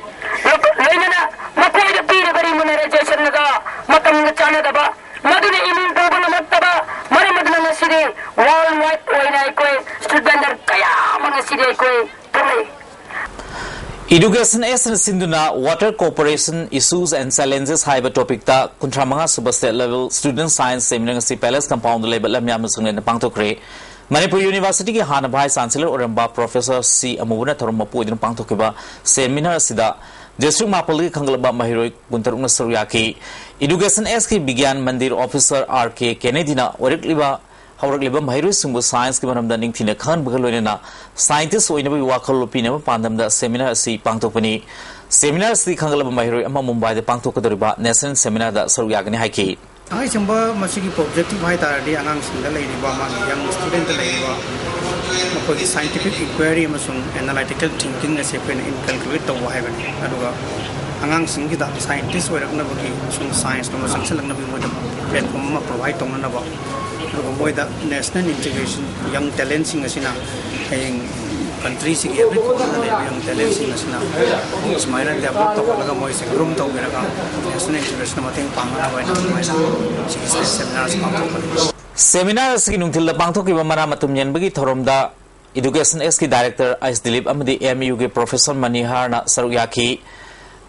ꯂꯣꯏꯅꯅ ꯃꯈꯣꯏꯗ ꯄꯤꯔꯤꯕ ꯔꯤꯃꯨꯅꯔꯦꯖꯦꯁꯟꯒ ꯃꯇꯝꯒ ꯆꯥꯟꯅꯗꯕ, ꯃꯗꯨꯅ ꯏꯃꯨꯡ ꯄꯨꯕ ꯉꯝꯂꯛꯇꯕ ꯃꯔꯝ ꯑꯗꯨꯅ ꯉꯁꯤꯗꯤ ꯋꯥꯔꯜ ꯋꯥꯏꯗ ꯑꯣꯏꯅ ꯑꯩꯈꯣꯏ ꯁꯤꯗꯤ ꯑꯩꯈꯣꯏ ꯊꯣꯛꯂꯛꯏ꯫ Education Act ꯅ ꯁꯤꯟꯗꯨꯅ Water Corporation Issues and Challenges ꯍꯥꯏꯕ topic ꯇ ꯀꯨꯟꯊ꯭ꯔꯥ ꯃꯉꯥ ꯁꯨꯕ State Level Student Science Seminar ꯉꯁꯤ Palace Compound ꯗ ꯂꯩꯕ ꯂꯝꯌꯥꯟꯕ ꯁꯪꯂꯦꯟꯗ ꯄꯥꯡꯊꯣꯛꯈ꯭ꯔꯦ꯫ ꯃꯅꯤꯄꯨꯔ University ꯒꯤ ꯍꯥꯟꯅ Vice Chancellor ꯑꯣꯏꯔꯝꯕ Professor ꯁꯤ ꯑꯃꯨꯕꯅ ꯊꯧꯔꯝ ꯃꯄꯨ ꯑꯣꯏꯗꯨꯅ ꯄꯥꯡꯊꯣꯛꯈꯤꯕ seminar ꯑꯁꯤꯗ district ꯃꯥꯄꯜꯗꯒꯤ ꯈꯟꯒꯠꯂꯕ ꯃꯍꯩꯔꯣꯏ ꯀꯨꯟꯇꯔꯨꯛꯅ ꯁꯔꯨꯛ ꯌꯥꯈꯤ꯫ Education Act ꯀꯤ ꯕꯤꯒ꯭ꯌꯥꯟ ꯃꯟꯗꯤꯔ officer ꯑꯥꯔ ꯀꯦ ꯀꯦꯅꯦꯗꯤꯅ ꯑꯣꯏꯔꯛꯂꯤꯕ ꯍꯧꯔꯛꯂꯤꯕ ꯃꯍꯩꯔꯣꯏꯁꯤꯡꯕꯨ science ꯀꯤ ꯃꯔꯝꯗ ꯅꯤꯡꯊꯤꯅ ꯈꯪꯍꯟꯕꯒ ꯂꯣꯏꯅꯅ scientist ꯑꯣꯏꯅꯕꯒꯤ ꯋꯥꯈꯜꯂꯣꯟ ꯄꯤꯅꯕ ꯄꯥꯟꯗꯝꯗ seminar ꯑꯁꯤ ꯄꯥꯡꯊꯣꯛꯄꯅꯤ꯫ Seminar ꯑꯁꯤ ꯈꯪꯒꯠꯂꯕ ꯃꯍꯩꯔꯣꯏ ꯑꯃ ꯃꯨꯝꯕꯥꯏꯗ ꯄꯥꯡꯊꯣꯛꯀꯗꯧꯔꯤꯕ National Seminar ꯗ ꯁꯔꯨꯛ ꯌꯥꯒꯅꯤ ꯍꯥꯏꯈꯤ꯫ ꯇꯉꯥꯏ ꯆꯪꯕ ꯃꯁꯤꯒꯤ objective ꯍꯥꯏ ꯇꯥꯔꯗꯤ ꯑꯉꯥꯡꯁꯤꯡꯗ ꯂꯩꯔꯤꯕ, ꯃꯥꯒꯤ young student ꯇ ꯂꯩꯔꯤꯕ ꯃꯈꯣꯏꯒꯤ scientific inquiry ꯑꯃꯁꯨꯡ analytical thinking ꯑꯁꯤ ꯑꯩꯈꯣꯏꯅ inculcate ꯇꯧꯕ ꯍꯥꯏꯕꯅꯤ꯫ ꯑꯗꯨꯒ ꯑꯉꯥꯡꯁꯤꯡꯒꯤꯗ scientist ꯑꯣꯏꯔꯛꯅꯕꯒꯤ ꯑꯃꯁꯨꯡ science ꯂꯣꯝꯗ ꯆꯪꯁꯤꯜꯂꯛꯅꯕꯒꯤ ꯃꯣꯏꯗ platform ꯑꯃ provide ꯇꯧꯅꯅꯕ, ꯑꯗꯨꯒ ꯃꯣꯏꯗ national integration, young talent ꯁꯤꯡ ꯑꯁꯤꯅ ꯍꯌꯦꯡ country ꯁꯤꯒꯤ every corner ꯗ ꯂꯩꯕ young talent ꯁꯤꯡ ꯑꯁꯤꯅ ꯁꯨꯃꯥꯏꯅ develop ꯇꯧꯍꯜꯂꯒ ꯃꯣꯏꯁꯦ groom ꯇꯧꯕꯤꯔꯒ national integration ꯗ ꯃꯇꯦꯡ ꯄꯥꯡꯅꯅꯕ ꯍꯥꯏꯅ ꯑꯗꯨꯃꯥꯏꯅ ꯁꯤꯒꯤ seminar ꯑꯁꯤ ꯄꯥꯡꯊꯣꯛꯄꯅꯤ꯫ Seminar ꯑꯁꯤꯒꯤ ꯅꯨꯡꯊꯤꯜꯗ ꯄꯥꯡꯊꯣꯛꯈꯤꯕ ꯃꯅꯥ ꯃꯇꯨꯝ ꯌꯦꯟꯕꯒꯤ ꯊꯧꯔꯝꯗ Education Act ꯀꯤ Director ꯑꯩꯆ ꯗꯤꯂꯤꯞ ꯑꯃꯗꯤ ꯑꯦꯝ ꯌꯨ ꯒꯤ Professor ꯃꯅꯤꯍꯥꯔꯅ ꯁꯔꯨꯛ ꯌꯥꯈꯤ꯫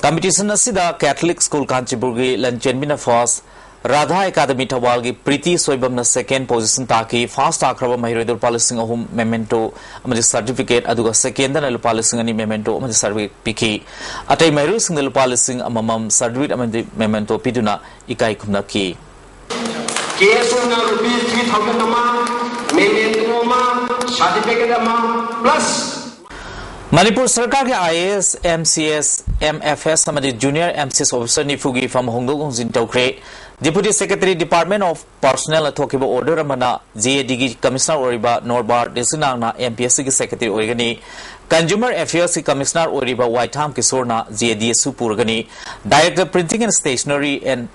Competition ꯑꯁꯤꯗ Catholic School ꯀꯥꯟꯆꯤꯄꯨꯔꯒꯤ ꯂꯟꯆꯦꯟꯕꯤꯅ first, Radha Academy ꯊꯧꯕꯥꯜꯒꯤ Preeti ꯁꯣꯏꯕꯝꯅ second position ꯇꯥꯈꯤ꯫ First ꯇꯥꯈ꯭ꯔꯕ ꯃꯍꯩꯔꯣꯏꯗ ꯂꯨꯄꯥ ꯂꯤꯁꯤꯡ ꯑꯍꯨꯝ memento ꯑꯃꯗꯤ certificate, ꯑꯗꯨꯒ second ꯗꯅ ꯂꯨꯄꯥ ꯂꯤꯁꯤꯡ ꯑꯅꯤ memento ꯑꯃꯗꯤ certificate ꯄꯤꯈꯤ꯫ ꯑꯇꯩ ꯃꯍꯩꯔꯣꯏꯁꯤꯡꯗ ꯂꯨꯄꯥ ꯂꯤꯁꯤꯡ ꯑꯃꯃꯝ certificate ꯑꯃꯗꯤ memento ꯄꯤꯗꯨꯅ ꯏꯀꯥꯏ ꯈꯨꯝꯅꯈꯤ꯫ Cash ꯑꯣꯏꯅ rupees three thousand ꯑꯃ, memento ꯑꯃ, certificate ꯑꯃ, plus ꯃꯅꯤꯄꯨꯔ ꯁꯔꯀꯥꯔꯒꯤ I A S, M C S, M F ꯑꯦꯁ ꯑꯃꯗꯤ junior M C S officer ꯅꯤꯐꯨꯒꯤ ꯐꯝ ꯍꯣꯡꯗꯣꯛ ꯍꯣꯡꯖꯤꯟ ꯇꯧꯈ꯭ꯔꯦ꯫ Deputy Secretary, Department of Personnel ꯅ ꯊꯣꯛꯈꯤꯕ order ꯑꯃꯅ ꯖꯤ ꯑꯦ ꯗꯤ ꯒꯤ Commissioner ꯑꯣꯏꯔꯤꯕ ꯅꯣꯔꯕꯥꯔ ꯗꯦꯁꯤꯅꯥꯡꯅ ꯑꯦꯝ ꯄꯤ ꯑꯦꯁ ꯁꯤꯒꯤ Secretary ꯑꯣꯏꯒꯅꯤ꯫ Consumer Affairs ꯀꯤ Commissioner ꯑꯣꯏꯔꯤꯕ ꯋꯥꯏꯊꯥꯝ ꯀꯤꯁꯣꯔꯅ ꯖꯤ ꯑꯦ ꯗꯤ ꯑꯦꯁ ꯁꯨ ꯄꯨꯔꯒꯅꯤ꯫ Director, Printing and Stationery and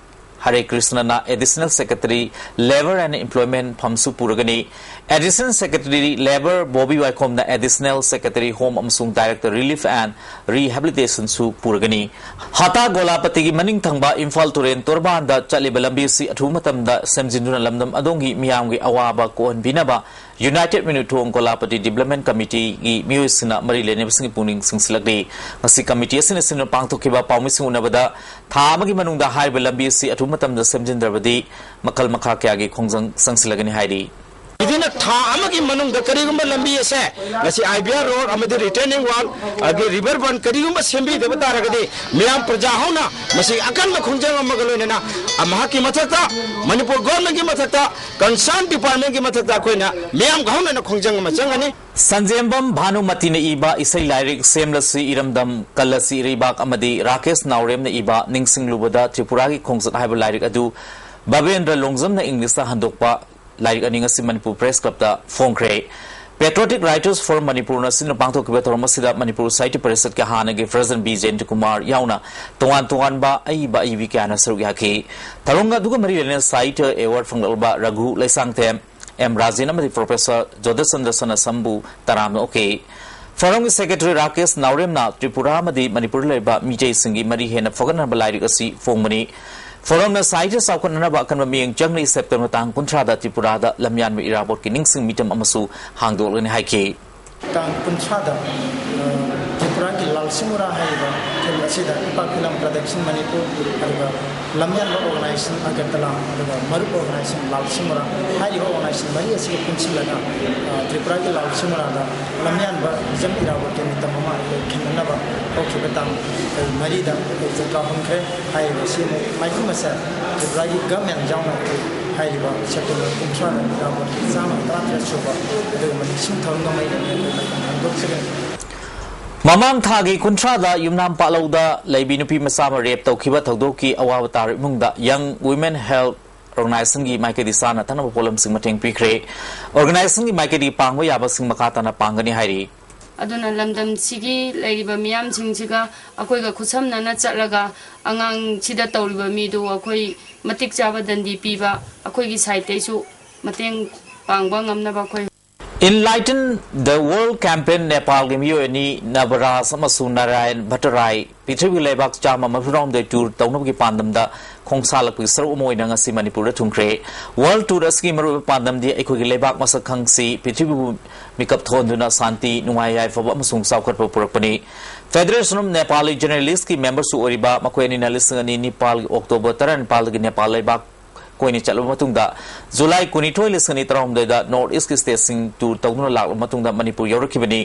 ꯍꯔꯦ ꯀ꯭ꯔꯤꯁꯅꯅ Additional Secretary Labour and Employment ꯐꯝꯁꯨ ꯄꯨꯔꯒꯅꯤ꯫ Additional Secretary Labour Bobby ꯋꯥꯏꯈꯣꯝꯅ Additional Secretary Home ꯑꯃꯁꯨꯡ Director Relief and Rehabilitationꯁꯨ ꯄꯨꯔꯒꯅꯤ꯫ ꯍꯥꯇꯥ ꯒꯣꯂꯥꯄꯇꯤꯒꯤ ꯃꯅꯤꯡ ꯊꯪꯕ ꯏꯝꯐꯥꯜ ꯇꯨꯔꯦꯜ ꯇꯣꯔꯕꯥꯟꯗ ꯆꯠꯂꯤꯕ ꯂꯝꯕꯤ ꯑꯁꯤ ꯑꯊꯨꯕ ꯃꯇꯝꯗ ꯁꯦꯝꯖꯤꯟꯗꯨꯅ ꯂꯝꯗꯝ ꯑꯗꯣꯝꯒꯤ ꯃꯤꯌꯥꯝꯒꯤ ꯑꯋꯥꯕ ꯀꯣꯛꯍꯟꯕꯤꯅꯕ United ꯃꯤꯅꯨꯊꯣꯡ ꯒꯣꯂꯥꯄꯇꯤ Development Committeeꯒꯤ ꯃꯤꯑꯣꯏꯁꯤꯡꯅ ꯃꯔꯤ ꯂꯩꯅꯕꯁꯤꯡꯒꯤ ꯄꯨꯛꯅꯤꯡ ꯆꯤꯡꯁꯤꯜꯂꯛꯂꯤ꯫ ꯉꯁꯤ committee ꯑꯁꯤꯅ ꯁꯤꯟꯗꯨꯅ ꯄꯥꯡꯊꯣꯛꯈꯤꯕ ꯄꯥꯎꯃꯤꯁꯤꯡ ꯎꯅꯕꯗ ꯊꯥ ꯑꯃꯒꯤ ꯃꯅꯨꯡꯗ ꯍꯥꯏꯔꯤꯕ ꯂꯝꯕꯤ ꯑꯁꯤ ꯑꯊꯨꯕ ꯃꯇꯝꯗ ꯁꯦꯝꯖꯤꯟꯗ꯭ꯔꯕꯗꯤ ꯃꯈꯜ ꯃꯈꯥ ꯀꯌꯥꯒꯤ ꯈꯣꯡꯖꯪ ꯆꯪꯁꯤꯜꯂꯒꯅꯤ ꯍꯥꯏꯔꯤ꯫ ꯃꯗꯨꯅ ꯊꯥ ꯑꯃꯒꯤ ꯃꯅꯨꯡꯗ ꯀꯔꯤꯒꯨꯝꯕ ꯂꯝꯕꯤ ꯑꯁꯦ ꯉꯁꯤ I B R road ꯑꯃꯗꯤ retaining wall, ꯑꯗꯒꯤ river bund ꯀꯔꯤꯒꯨꯝꯕ ꯁꯦꯝꯕꯤꯗꯕ ꯇꯥꯔꯒꯗꯤ ꯃꯤꯌꯥꯝ ꯄ꯭ꯔꯖꯥ ꯍꯧꯅ ꯃꯁꯤ ꯑꯀꯟꯕ ꯈꯣꯡꯖꯪ ꯑꯃꯒ ꯂꯣꯏꯅꯅ ꯃꯍꯥꯛꯀꯤ ꯃꯊꯛꯇ, ꯃꯅꯤꯄꯨꯔ governmentꯀꯤ ꯃꯊꯛꯇ, concern departmentꯀꯤ ꯃꯊꯛꯇ ꯑꯩꯈꯣꯏꯅ ꯃꯤꯌꯥꯝꯒ ꯍꯧꯅꯅ ꯈꯣꯡꯖꯪ ꯑꯃ ꯆꯪꯒꯅꯤ꯫ ꯁꯟꯖꯦꯝꯕꯝ ꯚꯥꯅꯨꯃꯇꯤꯅ ꯏꯕ ꯏꯁꯩ ꯂꯥꯏꯔꯤꯛ ꯁꯦꯝꯂꯁꯤ ꯏꯔꯝꯗꯝ, ꯀꯜꯂꯁꯤ ꯏꯔꯩꯕꯥꯛ ꯑꯃꯗꯤ ꯔꯥꯀꯦꯁ ꯅꯥꯎꯔꯦꯝꯅ ꯏꯕ ꯅꯤꯡꯁꯤꯡꯂꯨꯕꯗ ꯇ꯭ꯔꯤꯄꯨꯔꯥꯒꯤ ꯈꯣꯡꯆꯠ ꯍꯥꯏꯕ ꯂꯥꯏꯔꯤꯛ ꯑꯗꯨ ꯚꯕꯦꯟꯗ꯭ꯔ ꯂꯣꯡꯖꯝꯅ Englishꯇ ꯍꯟꯗꯣꯛꯄ ꯂꯥꯏꯔꯤꯛ ꯑꯅꯤ ꯉꯁꯤ Manipur Press Clubꯇ ꯐꯣꯡꯈ꯭ꯔꯦ꯫ Patriotic Writers Forum ꯃꯅꯤꯄꯨꯔꯅ ꯁꯤꯟꯗꯨꯅ ꯄꯥꯡꯊꯣꯛꯈꯤꯕ ꯊꯧꯔꯝ ꯑꯁꯤꯗ ꯃꯅꯤꯄꯨꯔ ꯁꯥꯍꯤꯇ꯭ꯌ ꯄꯔꯤꯁꯠꯀꯤ ꯍꯥꯟꯅꯒꯤ President ꯕꯤ ꯖꯌꯟꯇ ꯀꯨꯃꯥꯔ ꯌꯥꯎꯅ ꯇꯣꯉꯥꯟ ꯇꯣꯉꯥꯟꯕ ꯑꯏꯕ ꯑꯏꯕꯤ ꯀꯌꯥꯅ ꯁꯔꯨꯛ ꯌꯥꯈꯤ꯫ ꯊꯧꯔꯝ ꯑꯗꯨꯒ ꯃꯔꯤ ꯂꯩꯅꯅ ꯁꯥꯍꯤꯇ꯭ꯌ award ꯐꯪꯂꯛꯂꯕ ꯔꯘꯨ ꯂꯩꯁꯥꯡꯊꯦꯝ, ꯑꯦꯝ ꯔꯥꯖꯦꯟ ꯑꯃꯗꯤ Professor ꯖꯣꯙꯆꯟꯗ꯭ꯔ ꯁꯅꯥꯁꯝꯕꯨ ꯇꯔꯥꯝꯅ ꯑꯣꯛꯈꯤ꯫ Forumꯒꯤ Secretary ꯔꯥꯀꯦꯁ ꯅꯥꯎꯔꯦꯝꯅ ꯇ꯭ꯔꯤꯄꯨꯔꯥ ꯑꯃꯗꯤ ꯃꯅꯤꯄꯨꯔꯗ ꯂꯩꯔꯤꯕ ꯃꯤꯇꯩꯁꯤꯡꯒꯤ ꯃꯔꯤ ꯍꯦꯟꯅ ꯐꯒꯠꯅꯕ ꯂꯥꯏꯔꯤꯛ ꯑꯁꯤ ꯐꯣꯡꯕꯅꯤ꯫ Forumꯅ ꯁꯥꯍꯤꯇ꯭ꯌ ꯆꯥꯎꯈꯠꯅꯅꯕ ꯑꯀꯟꯕ ꯃꯤꯠꯌꯦꯡ ꯆꯪꯂꯤ꯫ September ꯇꯥꯡ ꯀꯨꯟꯊ꯭ꯔꯥꯗ ꯇ꯭ꯔꯤꯄꯨꯔꯥꯗ ꯂꯝꯌꯥꯟꯕ ꯏꯔꯥꯕꯣꯠꯀꯤ ꯅꯤꯡꯁꯤꯡ ꯃꯤꯇꯝ ꯑꯃꯁꯨ ꯍꯥꯡꯗꯣꯛꯂꯒꯅꯤ ꯍꯥꯏꯈꯤ꯫ ꯇꯥꯡ ꯀꯨꯟꯊ꯭ꯔꯥꯗ, ꯑ, ꯇ꯭ꯔꯤꯄꯨꯔꯥꯒꯤ ꯂꯥꯜ ꯁꯤꯡꯎꯔꯥ ꯍꯥꯏꯔꯤꯕ film ꯑꯁꯤꯗ ꯏꯄꯥꯛ Film Production ꯃꯅꯤꯄꯨꯔ, ꯑꯗꯨꯒ ꯂꯝꯌꯥꯟꯕ organization ꯑꯒꯔꯇꯂꯥ, ꯑꯗꯨꯒ ꯃꯔꯨꯞ organization ꯂꯥꯜ ꯁꯤꯡꯎꯔꯥ ꯍꯥꯏꯔꯤꯕ organization ꯃꯔꯤ ꯑꯁꯤꯒ ꯄꯨꯟꯁꯤꯜꯂꯒ, ꯑ, ꯇ꯭ꯔꯤꯄꯨꯔꯥꯒꯤ ꯂꯥꯜ ꯁꯤꯡꯎꯔꯥꯗ ꯂꯝꯌꯥꯟꯕ ꯍꯤꯖꯝ ꯏꯔꯥꯕꯣꯠꯀꯤ ꯃꯤꯇꯝ ꯑꯃ ꯑꯩꯈꯣꯏ ꯈꯤꯟꯅꯅꯕ ꯍꯧꯈꯤꯕ ꯇꯥꯡ ꯃꯔꯤꯗ ꯑꯩꯈꯣꯏ ꯖꯇ꯭ꯔꯥ ꯍꯧꯈ꯭ꯔꯦ꯫ ꯍꯥꯏꯔꯤꯕ ꯑꯁꯤ ꯑꯃꯨꯛ ꯃꯥꯏꯈꯨꯝ ꯑꯁꯦ ꯇ꯭ꯔꯤꯄꯨꯔꯥꯒꯤ government ꯌꯥꯎꯅ ꯑꯩꯈꯣꯏ ꯍꯥꯏꯔꯤꯕ September ꯀꯨꯟꯊ꯭ꯔꯥꯗ ꯏꯔꯥꯕꯣꯠꯀꯤ ꯆꯥꯝꯃ ꯇꯔꯥꯇꯔꯦꯠ ꯁꯨꯕ ꯑꯗꯨꯒꯨꯝꯕ ꯅꯤꯡꯁꯤꯡ ꯊꯧꯔꯝꯒ ꯃꯔꯤ ꯂꯩꯅꯅ ꯑꯩꯈꯣꯏ ꯃꯥꯏꯈꯨꯝ ꯍꯥꯡꯗꯣꯛꯆꯒꯅꯤ꯫ ꯃꯃꯥꯡ ꯊꯥꯒꯤ ꯀꯨꯟꯊ꯭ꯔꯥꯗ ꯌꯨꯝꯅꯥꯝ ꯄꯥꯠꯂꯧꯗ ꯂꯩꯕꯤ ꯅꯨꯄꯤ ꯃꯆꯥ ꯑꯃ rape ꯇꯧꯈꯤꯕ ꯊꯧꯗꯣꯛꯀꯤ ꯑꯋꯥꯕ ꯇꯥꯔꯕ ꯏꯃꯨꯡꯗ Young Women Health Organizationꯒꯤ ꯃꯥꯏꯀꯩꯗꯒꯤ ꯆꯥꯅ ꯊꯛꯅꯕ ꯄꯣꯠꯂꯝꯁꯤꯡ ꯃꯇꯦꯡ ꯄꯤꯈ꯭ꯔꯦ꯫ Organizationꯒꯤ ꯃꯥꯏꯀꯩꯗꯒꯤ ꯄꯥꯡꯕ ꯌꯥꯕꯁꯤꯡ ꯃꯈꯥ ꯇꯥꯅ ꯄꯥꯡꯒꯅꯤ ꯍꯥꯏꯔꯤ꯫ ꯑꯗꯨꯅ ꯂꯝꯗꯝꯁꯤꯒꯤ ꯂꯩꯔꯤꯕ ꯃꯤꯌꯥꯝꯁꯤꯡꯁꯤꯒ ꯑꯩꯈꯣꯏꯒ ꯈꯨꯠꯁꯝꯅꯅ ꯆꯠꯂꯒ ꯑꯉꯥꯡꯁꯤꯗ ꯇꯧꯔꯤꯕ ꯃꯤꯗꯨ ꯑꯩꯈꯣꯏ ꯃꯇꯤꯛ ꯆꯥꯕ ꯗꯟꯗꯤ ꯄꯤꯕ, ꯑꯩꯈꯣꯏꯒꯤ ꯁꯥꯏꯠꯇꯩꯁꯨ ꯃꯇꯦꯡ ꯄꯥꯡꯕ ꯉꯝꯅꯕ ꯑꯩꯈꯣꯏ Enlighten the World Campaign ꯅꯦꯄꯥꯜꯒꯤ ꯃꯤꯑꯣꯏ ꯑꯅꯤ ꯅꯕꯔꯥꯖ ꯑꯃꯁꯨꯡ ꯅꯥꯔꯥꯌꯟ ꯚꯠꯇꯔꯥꯏ ꯄ꯭ꯔꯤꯊꯤꯕꯤꯒꯤ ꯂꯩꯕꯥꯛ ꯆꯥꯝꯃ ꯃꯔꯤꯐꯨ ꯇꯔꯥꯍꯨꯝꯗꯣꯏ ꯇꯨꯔ ꯇꯧꯅꯕꯒꯤ ꯄꯥꯟꯗꯝꯗ ꯈꯣꯡꯁꯥꯜꯂꯛꯄꯒꯤ ꯁꯔꯨꯛ ꯑꯃ ꯑꯣꯏꯅ ꯉꯁꯤ ꯃꯅꯤꯄꯨꯔꯗ ꯊꯨꯡꯈ꯭ꯔꯦ꯫ ꯋꯥꯔꯜ ꯇꯨꯔ ꯑꯁꯤꯒꯤ ꯃꯔꯨꯑꯣꯏꯕ ꯄꯥꯟꯗꯝꯗꯤ ꯑꯩꯈꯣꯏꯒꯤ ꯂꯩꯕꯥꯛ ꯃꯁꯛ ꯈꯪꯁꯤ ꯄ꯭ꯔꯤꯊꯤꯕꯤꯕꯨ ꯃꯤꯀꯞ ꯊꯣꯛꯍꯟꯗꯨꯅ ꯁꯥꯟꯇꯤ, ꯅꯨꯡꯉꯥꯏ ꯌꯥꯏꯐꯕ ꯑꯃꯁꯨꯡ ꯆꯥꯎꯈꯠꯄ ꯄꯨꯔꯛꯄꯅꯤ꯫ Federation of Nepali Journalistꯀꯤ ꯃꯦꯝꯕꯔꯁꯨ ꯑꯣꯏꯔꯤꯕ ꯃꯈꯣꯏ ꯑꯅꯤꯅ ꯂꯤꯁꯤꯡ ꯑꯅꯤ ꯅꯤꯄꯥꯜꯒꯤ ꯑꯣꯛꯇꯣꯕꯔ ꯇꯔꯥꯅꯤꯄꯥꯜꯗꯒꯤ ꯅꯦꯄꯥꯜ ꯂꯩꯕꯥꯛ ꯀꯣꯏꯅ ꯆꯠꯂꯕ ꯃꯇꯨꯡꯗ ꯖꯨꯂꯥꯏ ꯀꯨꯟꯅꯤꯊꯣꯏ ꯂꯤꯁꯤꯡ ꯑꯅꯤ ꯇꯔꯥꯍꯨꯝꯗꯣꯏꯗ ꯅꯣꯔꯠ ꯏꯁꯀꯤ ꯁ꯭ꯇꯦꯠꯁꯤꯡ ꯇꯨꯔ ꯇꯧꯗꯨꯅ ꯂꯥꯛꯂꯕ ꯃꯇꯨꯡꯗ ꯃꯅꯤꯄꯨꯔ ꯌꯧꯔꯛꯈꯤꯕꯅꯤ꯫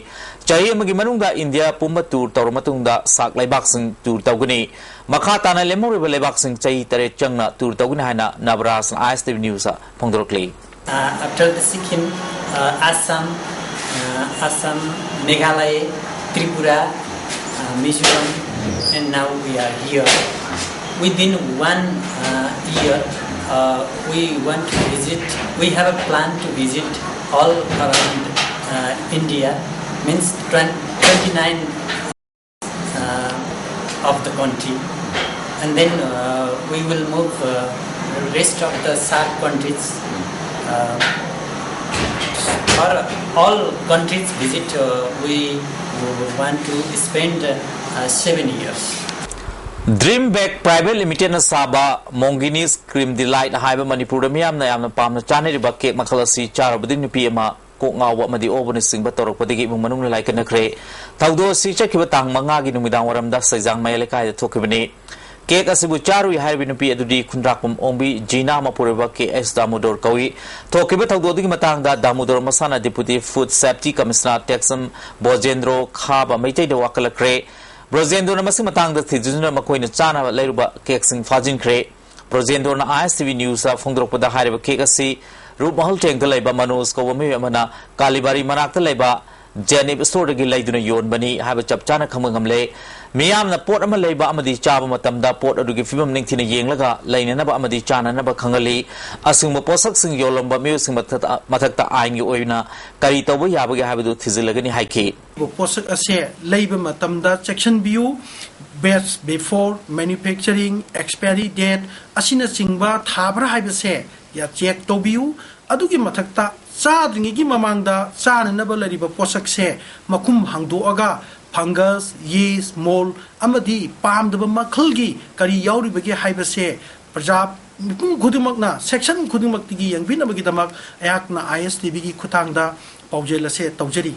ꯆꯍꯤ ꯑꯃꯒꯤ ꯃꯅꯨꯡꯗ ꯏꯟꯗꯤꯌꯥ ꯄꯨꯝꯕ ꯇꯨꯔ ꯇꯧꯔꯕ ꯃꯇꯨꯡꯗ ꯁꯥꯛ ꯂꯩꯕꯥꯛꯁꯤꯡ ꯇꯨꯔ ꯇꯧꯒꯅꯤ꯫ ꯃꯈꯥ ꯇꯥꯅ ꯂꯦꯝꯍꯧꯔꯤꯕ ꯂꯩꯕꯥꯛꯁꯤꯡ ꯆꯍꯤ ꯇꯔꯦꯠ ꯆꯪꯅ ꯇꯨꯔ ꯇꯧꯒꯅꯤ ꯍꯥꯏꯅ ꯅꯕꯔꯥꯖꯅ ISTV Newsꯇ ꯐꯣꯡꯗꯣꯔꯛꯂꯤ꯫ Uh, after the Sikkim, uh, Assam, uh, Assam, Meghalaya, Tripura, uh, Mizoram, and now we are here. Within one uh, year, uh, we want to visit, we have a plan to visit all around uh, India, means twenty, twenty-nine uh, of the country, and then uh, we will move uh, rest of the SAARC countries. Uh, for all countries visit, uh, we want to spend uh, seven years. Dream Bag Private Limitedꯅ ꯁꯥꯕ Monginis Cream Delight ꯍꯥꯏꯕ ꯃꯅꯤꯄꯨꯔꯗ ꯃꯤꯌꯥꯝꯅ ꯌꯥꯝꯅ ꯄꯥꯝꯅ ꯆꯥꯅꯔꯤꯕ cake ꯃꯈꯜ ꯑꯁꯤ ꯆꯥꯔꯨꯕꯗꯒꯤ ꯅꯨꯄꯤ ꯑꯃ ꯀꯣꯛ ꯉꯥꯎꯕ ꯑꯃꯗꯤ ꯑꯣꯕꯅꯆꯤꯡꯕ ꯇꯧꯔꯛꯄꯗꯒꯤ ꯏꯃꯨꯡ ꯃꯅꯨꯡꯅ ꯂꯥꯏꯀꯠꯅꯈ꯭ꯔꯦ꯫ ꯊꯧꯗꯣꯛ ꯑꯁꯤ ꯆꯠꯈꯤꯕ ꯇꯥꯡ ꯃꯉꯥꯒꯤ ꯅꯨꯃꯤꯗꯥꯡ ꯋꯥꯏꯔꯝꯗ ꯁꯩꯖꯥꯡ ꯃꯌꯥꯏ ꯂꯩꯀꯥꯏꯗ ꯊꯣꯛꯈꯤꯕꯅꯤ꯫ ꯀꯦꯛ ꯑꯁꯤꯕꯨ ꯆꯥꯔꯨꯏ ꯍꯥꯏꯔꯤꯕ ꯅꯨꯄꯤ ꯑꯗꯨꯗꯤ ꯈꯨꯟꯗ꯭ꯔꯥꯛꯄꯝ ꯑꯣꯡꯕꯤ ꯖꯤꯅꯥ ꯃꯄꯨꯔꯣꯏꯕ ꯀꯦ ꯑꯦꯁ ꯗꯥꯃꯣꯗꯣꯔ ꯀꯧꯏ꯫ ꯊꯣꯛꯈꯤꯕ ꯊꯧꯗꯣꯛ ꯑꯗꯨꯒꯤ ꯃꯇꯥꯡꯗ ꯗꯥꯃꯣꯗꯣꯔ ꯃꯁꯥꯅ Deputy Food Safety Commissioner ꯇꯦꯛꯆꯝ ꯕꯣꯖꯦꯟꯗ꯭ꯔꯣ ꯈꯥꯕ ꯃꯩꯇꯩꯗ ꯋꯥꯀꯠꯂꯛꯈ꯭ꯔꯦ꯫ ꯕ꯭ꯔꯣꯖꯦꯟꯗ꯭ꯔꯣꯅ ꯃꯁꯤ ꯃꯇꯥꯡꯗ ꯊꯤꯖꯤꯟꯗꯨꯅ ꯃꯈꯣꯏꯅ ꯆꯥꯅꯕ ꯂꯩꯔꯨꯕ ꯀꯦꯛꯁꯤꯡ ꯐꯥꯖꯤꯟꯈ꯭ꯔꯦ꯫ ꯕ꯭ꯔꯣꯖꯦꯟꯗ꯭ꯔꯣꯅ ISTV Newsꯇ ꯐꯣꯡꯗꯣꯔꯛꯄꯗ ꯍꯥꯏꯔꯤꯕ ꯀꯦꯛ ꯑꯁꯤ ꯔꯨꯞ ꯃꯍꯜ ꯊꯦꯡꯗ ꯂꯩꯕ ꯃꯅꯣꯖ ꯀꯧꯕ ꯃꯤꯑꯣꯏ ꯑꯃꯅ ꯀꯥꯂꯤꯕꯥꯔꯤ ꯃꯅꯥꯛꯇ ꯂꯩꯕ ꯖꯦꯅꯤꯞ ꯁ꯭ꯇꯣꯔꯗꯒꯤ ꯂꯩꯗꯨꯅ ꯌꯣꯟꯕꯅꯤ ꯍꯥꯏꯕ ꯆꯞ ꯆꯥꯅ ꯈꯪꯕ ꯉꯝꯂꯦ꯫ ꯃꯤꯌꯥꯝꯅ ꯄꯣꯠ ꯑꯃ ꯂꯩꯕ ꯑꯃꯗꯤ ꯆꯥꯕ ꯃꯇꯝꯗ ꯄꯣꯠ ꯑꯗꯨꯒꯤ ꯐꯤꯕꯝ ꯅꯤꯡꯊꯤꯅ ꯌꯦꯡꯂꯒ ꯂꯩꯅꯅꯕ ꯑꯃꯗꯤ ꯆꯥꯅꯅꯕ ꯈꯪꯍꯜꯂꯤ꯫ ꯑꯁꯤꯒꯨꯝꯕ ꯄꯣꯠꯁꯛꯁꯤꯡ ꯌꯣꯜꯂꯝꯕ ꯃꯤꯑꯣꯏꯁꯤꯡ ꯃꯊꯛꯇ, ꯃꯊꯛꯇ ꯑꯥꯏꯟꯒꯤ ꯑꯣꯏꯅ ꯀꯔꯤ ꯇꯧꯕ ꯌꯥꯕꯒꯦ ꯍꯥꯏꯕꯗꯨ ꯊꯤꯖꯤꯜꯂꯒꯅꯤ ꯍꯥꯏꯈꯤ꯫ ꯄꯣꯠꯁꯛ ꯑꯁꯦ ꯂꯩꯕ ꯃꯇꯝꯗ ꯆꯦꯛꯁꯤꯟꯕꯤꯌꯨ꯫ best before manufacturing expiry date ꯑꯁꯤꯅꯆꯤꯡꯕ ꯊꯥꯕ꯭ꯔꯥ ꯍꯥꯏꯕꯁꯦ ꯆꯦꯛ ꯇꯧꯕꯤꯌꯨ꯫ ꯑꯗꯨꯒꯤ ꯃꯊꯛꯇ ꯆꯥꯗ꯭ꯔꯤꯉꯩꯒꯤ ꯃꯃꯥꯡꯗ ꯆꯥꯅꯅꯕ ꯂꯩꯔꯤꯕ ꯄꯣꯠꯁꯛꯁꯦ ꯃꯈꯨꯝ ꯍꯥꯡꯗꯣꯛꯑꯒ fungus, yeast, mold ꯑꯃꯗꯤ ꯄꯥꯝꯗꯕ ꯃꯈꯜꯒꯤ ꯀꯔꯤ ꯌꯥꯎꯔꯤꯕꯒꯦ ꯍꯥꯏꯕꯁꯦ ꯄ꯭ꯔꯖꯥ ꯃꯤꯄꯨꯝ ꯈꯨꯗꯤꯡꯃꯛꯅ section ꯈꯨꯗꯤꯡꯃꯛꯇꯒꯤ ꯌꯦꯡꯕꯤꯅꯕꯒꯤꯗꯃꯛ ꯑꯩꯍꯥꯛꯅ ISTVꯒꯤ ꯈꯨꯠꯊꯥꯡꯗ ꯄꯥꯎꯖꯦꯜ ꯑꯁꯦ ꯇꯧꯖꯔꯤ꯫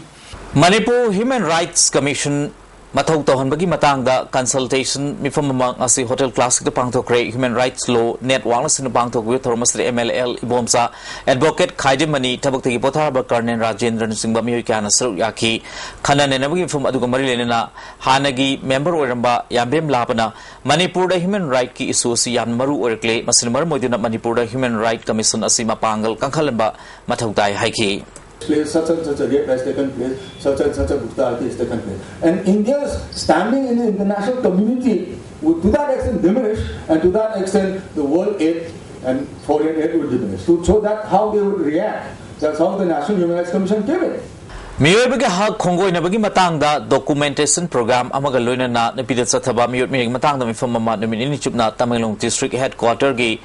Manipur Human Rights Commission ꯃꯊꯧ ꯇꯧꯍꯟꯕꯒꯤ ꯃꯇꯥꯡꯗ consultation ꯃꯤꯐꯝ ꯑꯃ ꯉꯁꯤ Hotel Classicꯇ ꯄꯥꯡꯊꯣꯛꯈ꯭ꯔꯦ꯫ Human Rights Law Networkꯅ ꯁꯤꯟꯅ ꯄꯥꯡꯊꯣꯛꯈꯤꯕ ꯊꯧꯔꯝ ꯑꯁꯤꯗ MLL ꯏꯕꯣꯝꯆꯥ, Advocate ꯈꯥꯏꯗꯤꯃꯅꯤ, ꯊꯕꯛꯇꯒꯤ ꯄꯣꯊꯥꯔꯕ Colonel ꯔꯥꯖꯦꯟꯗ꯭ꯔꯅꯆꯤꯡꯕ ꯃꯤꯑꯣꯏ ꯀꯌꯥꯅ ꯁꯔꯨꯛ ꯌꯥꯈꯤ꯫ ꯈꯟꯅ ꯅꯩꯅꯕꯒꯤ ꯃꯤꯐꯝ ꯑꯗꯨꯒ ꯃꯔꯤ ꯂꯩꯅꯅ ꯍꯥꯟꯅꯒꯤ member ꯑꯣꯏꯔꯝꯕ ꯌꯥꯝꯕꯦꯝ ꯂꯥꯕꯅ ꯃꯅꯤꯄꯨꯔꯗ human rightꯀꯤ issue ꯑꯁꯤ ꯌꯥꯝꯅ ꯃꯔꯨ ꯑꯣꯏꯔꯛꯂꯦ꯫ ꯃꯁꯤꯅ ꯃꯔꯝ ꯑꯣꯏꯗꯨꯅ ꯃꯅꯤꯄꯨꯔꯗ Human Right Commission ꯑꯁꯤ ꯃꯄꯥꯡꯒꯜ ꯀꯟꯈꯠꯍꯟꯕ ꯃꯊꯧ ꯇꯥꯏ ꯍꯥꯏꯈꯤ꯫ Place, such and such a rape has taken place, such and such a brutality has taken place. And India's standing in the international community would to that extent diminish, and to that extent the world aid and foreign aid would diminish. So, so that how they would react, that's how the National Human Rights Commission came in. ꯃꯤꯑꯣꯏꯕꯒꯤ ꯍꯛ ꯈꯣꯡꯒꯣꯏꯅꯕꯒꯤ ꯃꯇꯥꯡꯗ documentation program ꯑꯃꯒ ꯂꯣꯏꯅꯅ ꯅꯨꯄꯤꯗ ꯆꯠꯊꯕ ꯃꯤꯑꯣꯠ ꯃꯤꯅꯩꯒꯤ ꯃꯇꯥꯡꯗ ꯃꯤꯐꯝ ꯑꯃ ꯅꯨꯃꯤꯠ ꯅꯤꯅꯤ ꯆꯨꯞꯅ Tamenglong district headquarterꯒꯤ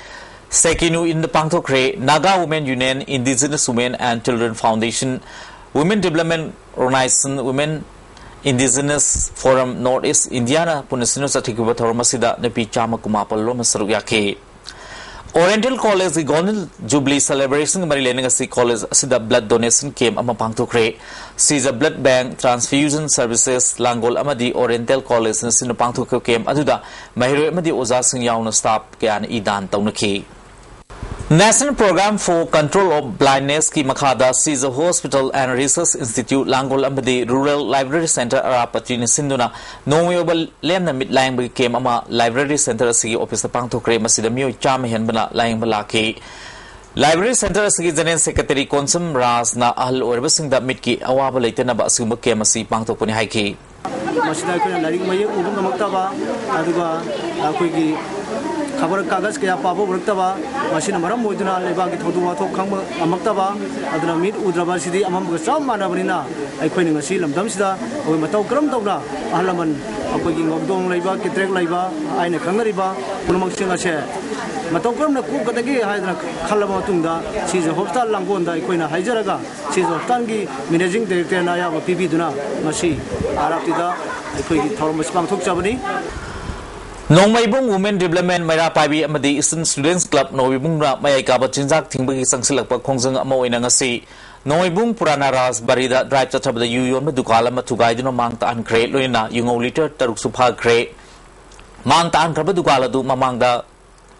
ꯁꯦꯀꯤꯅꯨ ꯏꯟꯗ ꯄꯥꯡꯊꯣꯛꯈ꯭ꯔꯦ꯫ Naga Women Union, Indigenous Women and Children Foundation, Women Development Organization, Women Indigenous Forum North East Indiana ꯄꯨꯟꯅ ꯁꯤꯟꯅ ꯆꯠꯊꯈꯤꯕ ꯊꯧꯔꯝ ꯑꯁꯤꯗ ꯅꯨꯄꯤ ꯆꯥꯝꯃ ꯀꯨꯟꯃꯥꯄꯜ ꯂꯣꯝꯅ ꯁꯔꯨꯛ ꯌꯥꯈꯤ꯫ Oriental College ꯒꯤ Golden Jubilee Celebration ꯒ ꯃꯔꯤ ꯂꯩꯅꯅ ꯉꯁꯤ college ꯑꯁꯤꯗ blood donation camp ꯑꯃ ꯄꯥꯡꯊꯣꯛꯈ꯭ꯔꯦ꯫ Seiza Blood Bank, Transfusion Services, ꯂꯥꯡꯒꯣꯜ ꯑꯃꯗꯤ Oriental College ꯅ ꯁꯤꯟꯅ ꯄꯥꯡꯊꯣꯛꯈꯤꯕ camp ꯑꯗꯨꯗ ꯃꯍꯩꯔꯣꯏ ꯑꯃꯗꯤ ꯑꯣꯖꯥꯁꯤꯡ ꯌꯥꯎꯅ staff ꯀꯌꯥꯅ E ꯗꯥꯟ ꯇꯧꯅꯈꯤ꯫ National Program for Control of Blindness ꯀꯤ ꯃꯈꯥꯗ Seiza Hospital and Research Institute ꯂꯥꯡꯒꯣꯜ ꯑꯃꯗꯤ Rural Library Center ꯑꯔꯥꯄꯇꯤꯅ ꯁꯤꯟꯗꯨꯅ ꯅꯣꯡꯃꯒꯤ ꯑꯣꯏꯕ ꯂꯦꯝꯅ ꯃꯤꯠ ꯂꯥꯌꯦꯡꯕꯒꯤ camp ꯑꯃ library center ꯑꯁꯤꯒꯤ office ꯇ ꯄꯥꯡꯊꯣꯛꯈ꯭ꯔꯦ꯫ ꯃꯁꯤꯗ ꯃꯤꯑꯣꯏ ꯆꯥꯝꯃ ꯍꯦꯟꯕꯅ ꯂꯥꯌꯦꯡꯕ ꯂꯥꯛꯈꯤ꯫ Library Center ꯑꯁꯤꯒꯤ General Secretary ꯀꯣꯟꯁꯝ ꯔꯥꯖꯅ ꯑꯍꯜ ꯑꯣꯏꯔꯕꯁꯤꯡꯗ ꯃꯤꯠꯀꯤ ꯑꯋꯥꯕ ꯂꯩꯇꯅꯕ ꯑꯁꯤꯒꯨꯝꯕ camp ꯑꯁꯤ ꯄꯥꯡꯊꯣꯛꯄꯅꯤ ꯍꯥꯏꯈꯤ꯫ ꯃꯁꯤꯗ ꯑꯩꯈꯣꯏꯅ ꯂꯥꯏꯔꯤꯛ ꯃꯌꯦꯛ ꯎꯕ ꯉꯝꯃꯛꯇꯕ, ꯑꯗꯨꯒ ꯑꯩꯈꯣꯏꯒꯤ ꯈꯕꯔ ꯀꯥꯒꯖ ꯀꯌꯥ ꯄꯥꯕ ꯎꯔꯛꯇꯕ, ꯃꯁꯤꯅ ꯃꯔꯝ ꯑꯣꯏꯗꯨꯅ ꯂꯩꯕꯥꯛꯀꯤ ꯊꯧꯗꯣꯛ ꯋꯥꯊꯣꯛ ꯈꯪꯕ ꯉꯝꯃꯛꯇꯕ, ꯑꯗꯨꯅ ꯃꯤꯠ ꯎꯗ꯭ꯔꯕ ꯑꯁꯤꯗꯤ ꯑꯃꯝꯕꯒ ꯆꯞ ꯃꯥꯟꯅꯕꯅꯤꯅ, ꯑꯩꯈꯣꯏꯅ ꯉꯁꯤ ꯂꯝꯗꯝꯁꯤꯗ ꯑꯩꯈꯣꯏ ꯃꯇꯧ ꯀꯔꯝ ꯇꯧꯅ ꯑꯍꯜ ꯂꯃꯟ, ꯑꯩꯈꯣꯏꯒꯤ ꯉꯧꯗꯣꯡ ꯂꯩꯕ, ꯀꯦꯇ꯭ꯔꯦꯛ ꯂꯩꯕ ꯍꯥꯏꯅ ꯈꯪꯅꯔꯤꯕ ꯄꯨꯝꯅꯃꯛꯁꯤꯡ ꯑꯁꯦ ꯃꯇꯧ ꯀꯔꯝꯅ ꯀꯣꯛꯀꯗꯒꯦ ꯍꯥꯏꯗꯅ ꯈꯜꯂꯕ ꯃꯇꯨꯡꯗ, ꯁꯤꯁꯦ ꯍꯣꯁꯄꯤꯇꯥꯜ ꯂꯥꯡꯒꯣꯜꯗ ꯑꯩꯈꯣꯏꯅ ꯍꯥꯏꯖꯔꯒ, ꯁꯤꯁꯦ ꯍꯣꯁꯄꯤꯇꯥꯜꯒꯤ ꯃꯦꯅꯦꯖꯤꯡ ꯗꯥꯏꯔꯦꯛꯇꯔꯅ ꯑꯌꯥꯕ ꯄꯤꯕꯤꯗꯨꯅ ꯉꯁꯤ ꯑꯥꯔ ꯑꯥꯔ ꯇꯤꯗ ꯑꯩꯈꯣꯏꯒꯤ ꯊꯧꯔꯝ ꯑꯁꯤ ꯄꯥꯡꯊꯣꯛꯆꯕꯅꯤ꯫ ꯅꯣꯡꯃꯩꯕꯨꯡ Women Development ꯃꯩꯔꯥ ꯄꯥꯏꯕꯤ ꯑꯃꯗꯤ Eastern Students Club ꯅꯣꯡꯃꯩꯕꯨꯡꯅ ꯃꯌꯥꯏ ꯀꯥꯕ ꯆꯤꯟꯖꯥꯛ ꯊꯤꯡꯕꯒꯤ ꯆꯪꯁꯤꯜꯂꯛꯄ ꯈꯣꯡꯖꯪ ꯑꯃ ꯑꯣꯏꯅ ꯉꯁꯤ ꯅꯣꯡꯃꯩꯕꯨꯡ ꯄꯨꯔꯥꯅꯥ ꯔꯥꯖ ꯕꯥꯔꯤꯗ ꯗ꯭ꯔꯥꯏꯚ ꯆꯠꯊꯕꯗ ꯌꯨ ꯌꯣꯟꯕ ꯗꯨꯀꯥꯟ ꯑꯃ ꯊꯨꯒꯥꯏꯗꯨꯅ ꯃꯥꯡ ꯇꯥꯛꯍꯟꯈ꯭ꯔꯦ꯫ ꯂꯣꯏꯅꯅ ꯌꯨꯉꯧ ꯂꯤꯇꯔ ꯇꯔꯨꯛꯁꯨ ꯐꯥꯈ꯭ꯔꯦ꯫ ꯃꯥꯡ ꯇꯥꯛꯍꯟꯈ꯭ꯔꯕ ꯗꯨꯀꯥꯟ ꯑꯗꯨ ꯃꯃꯥꯡꯗ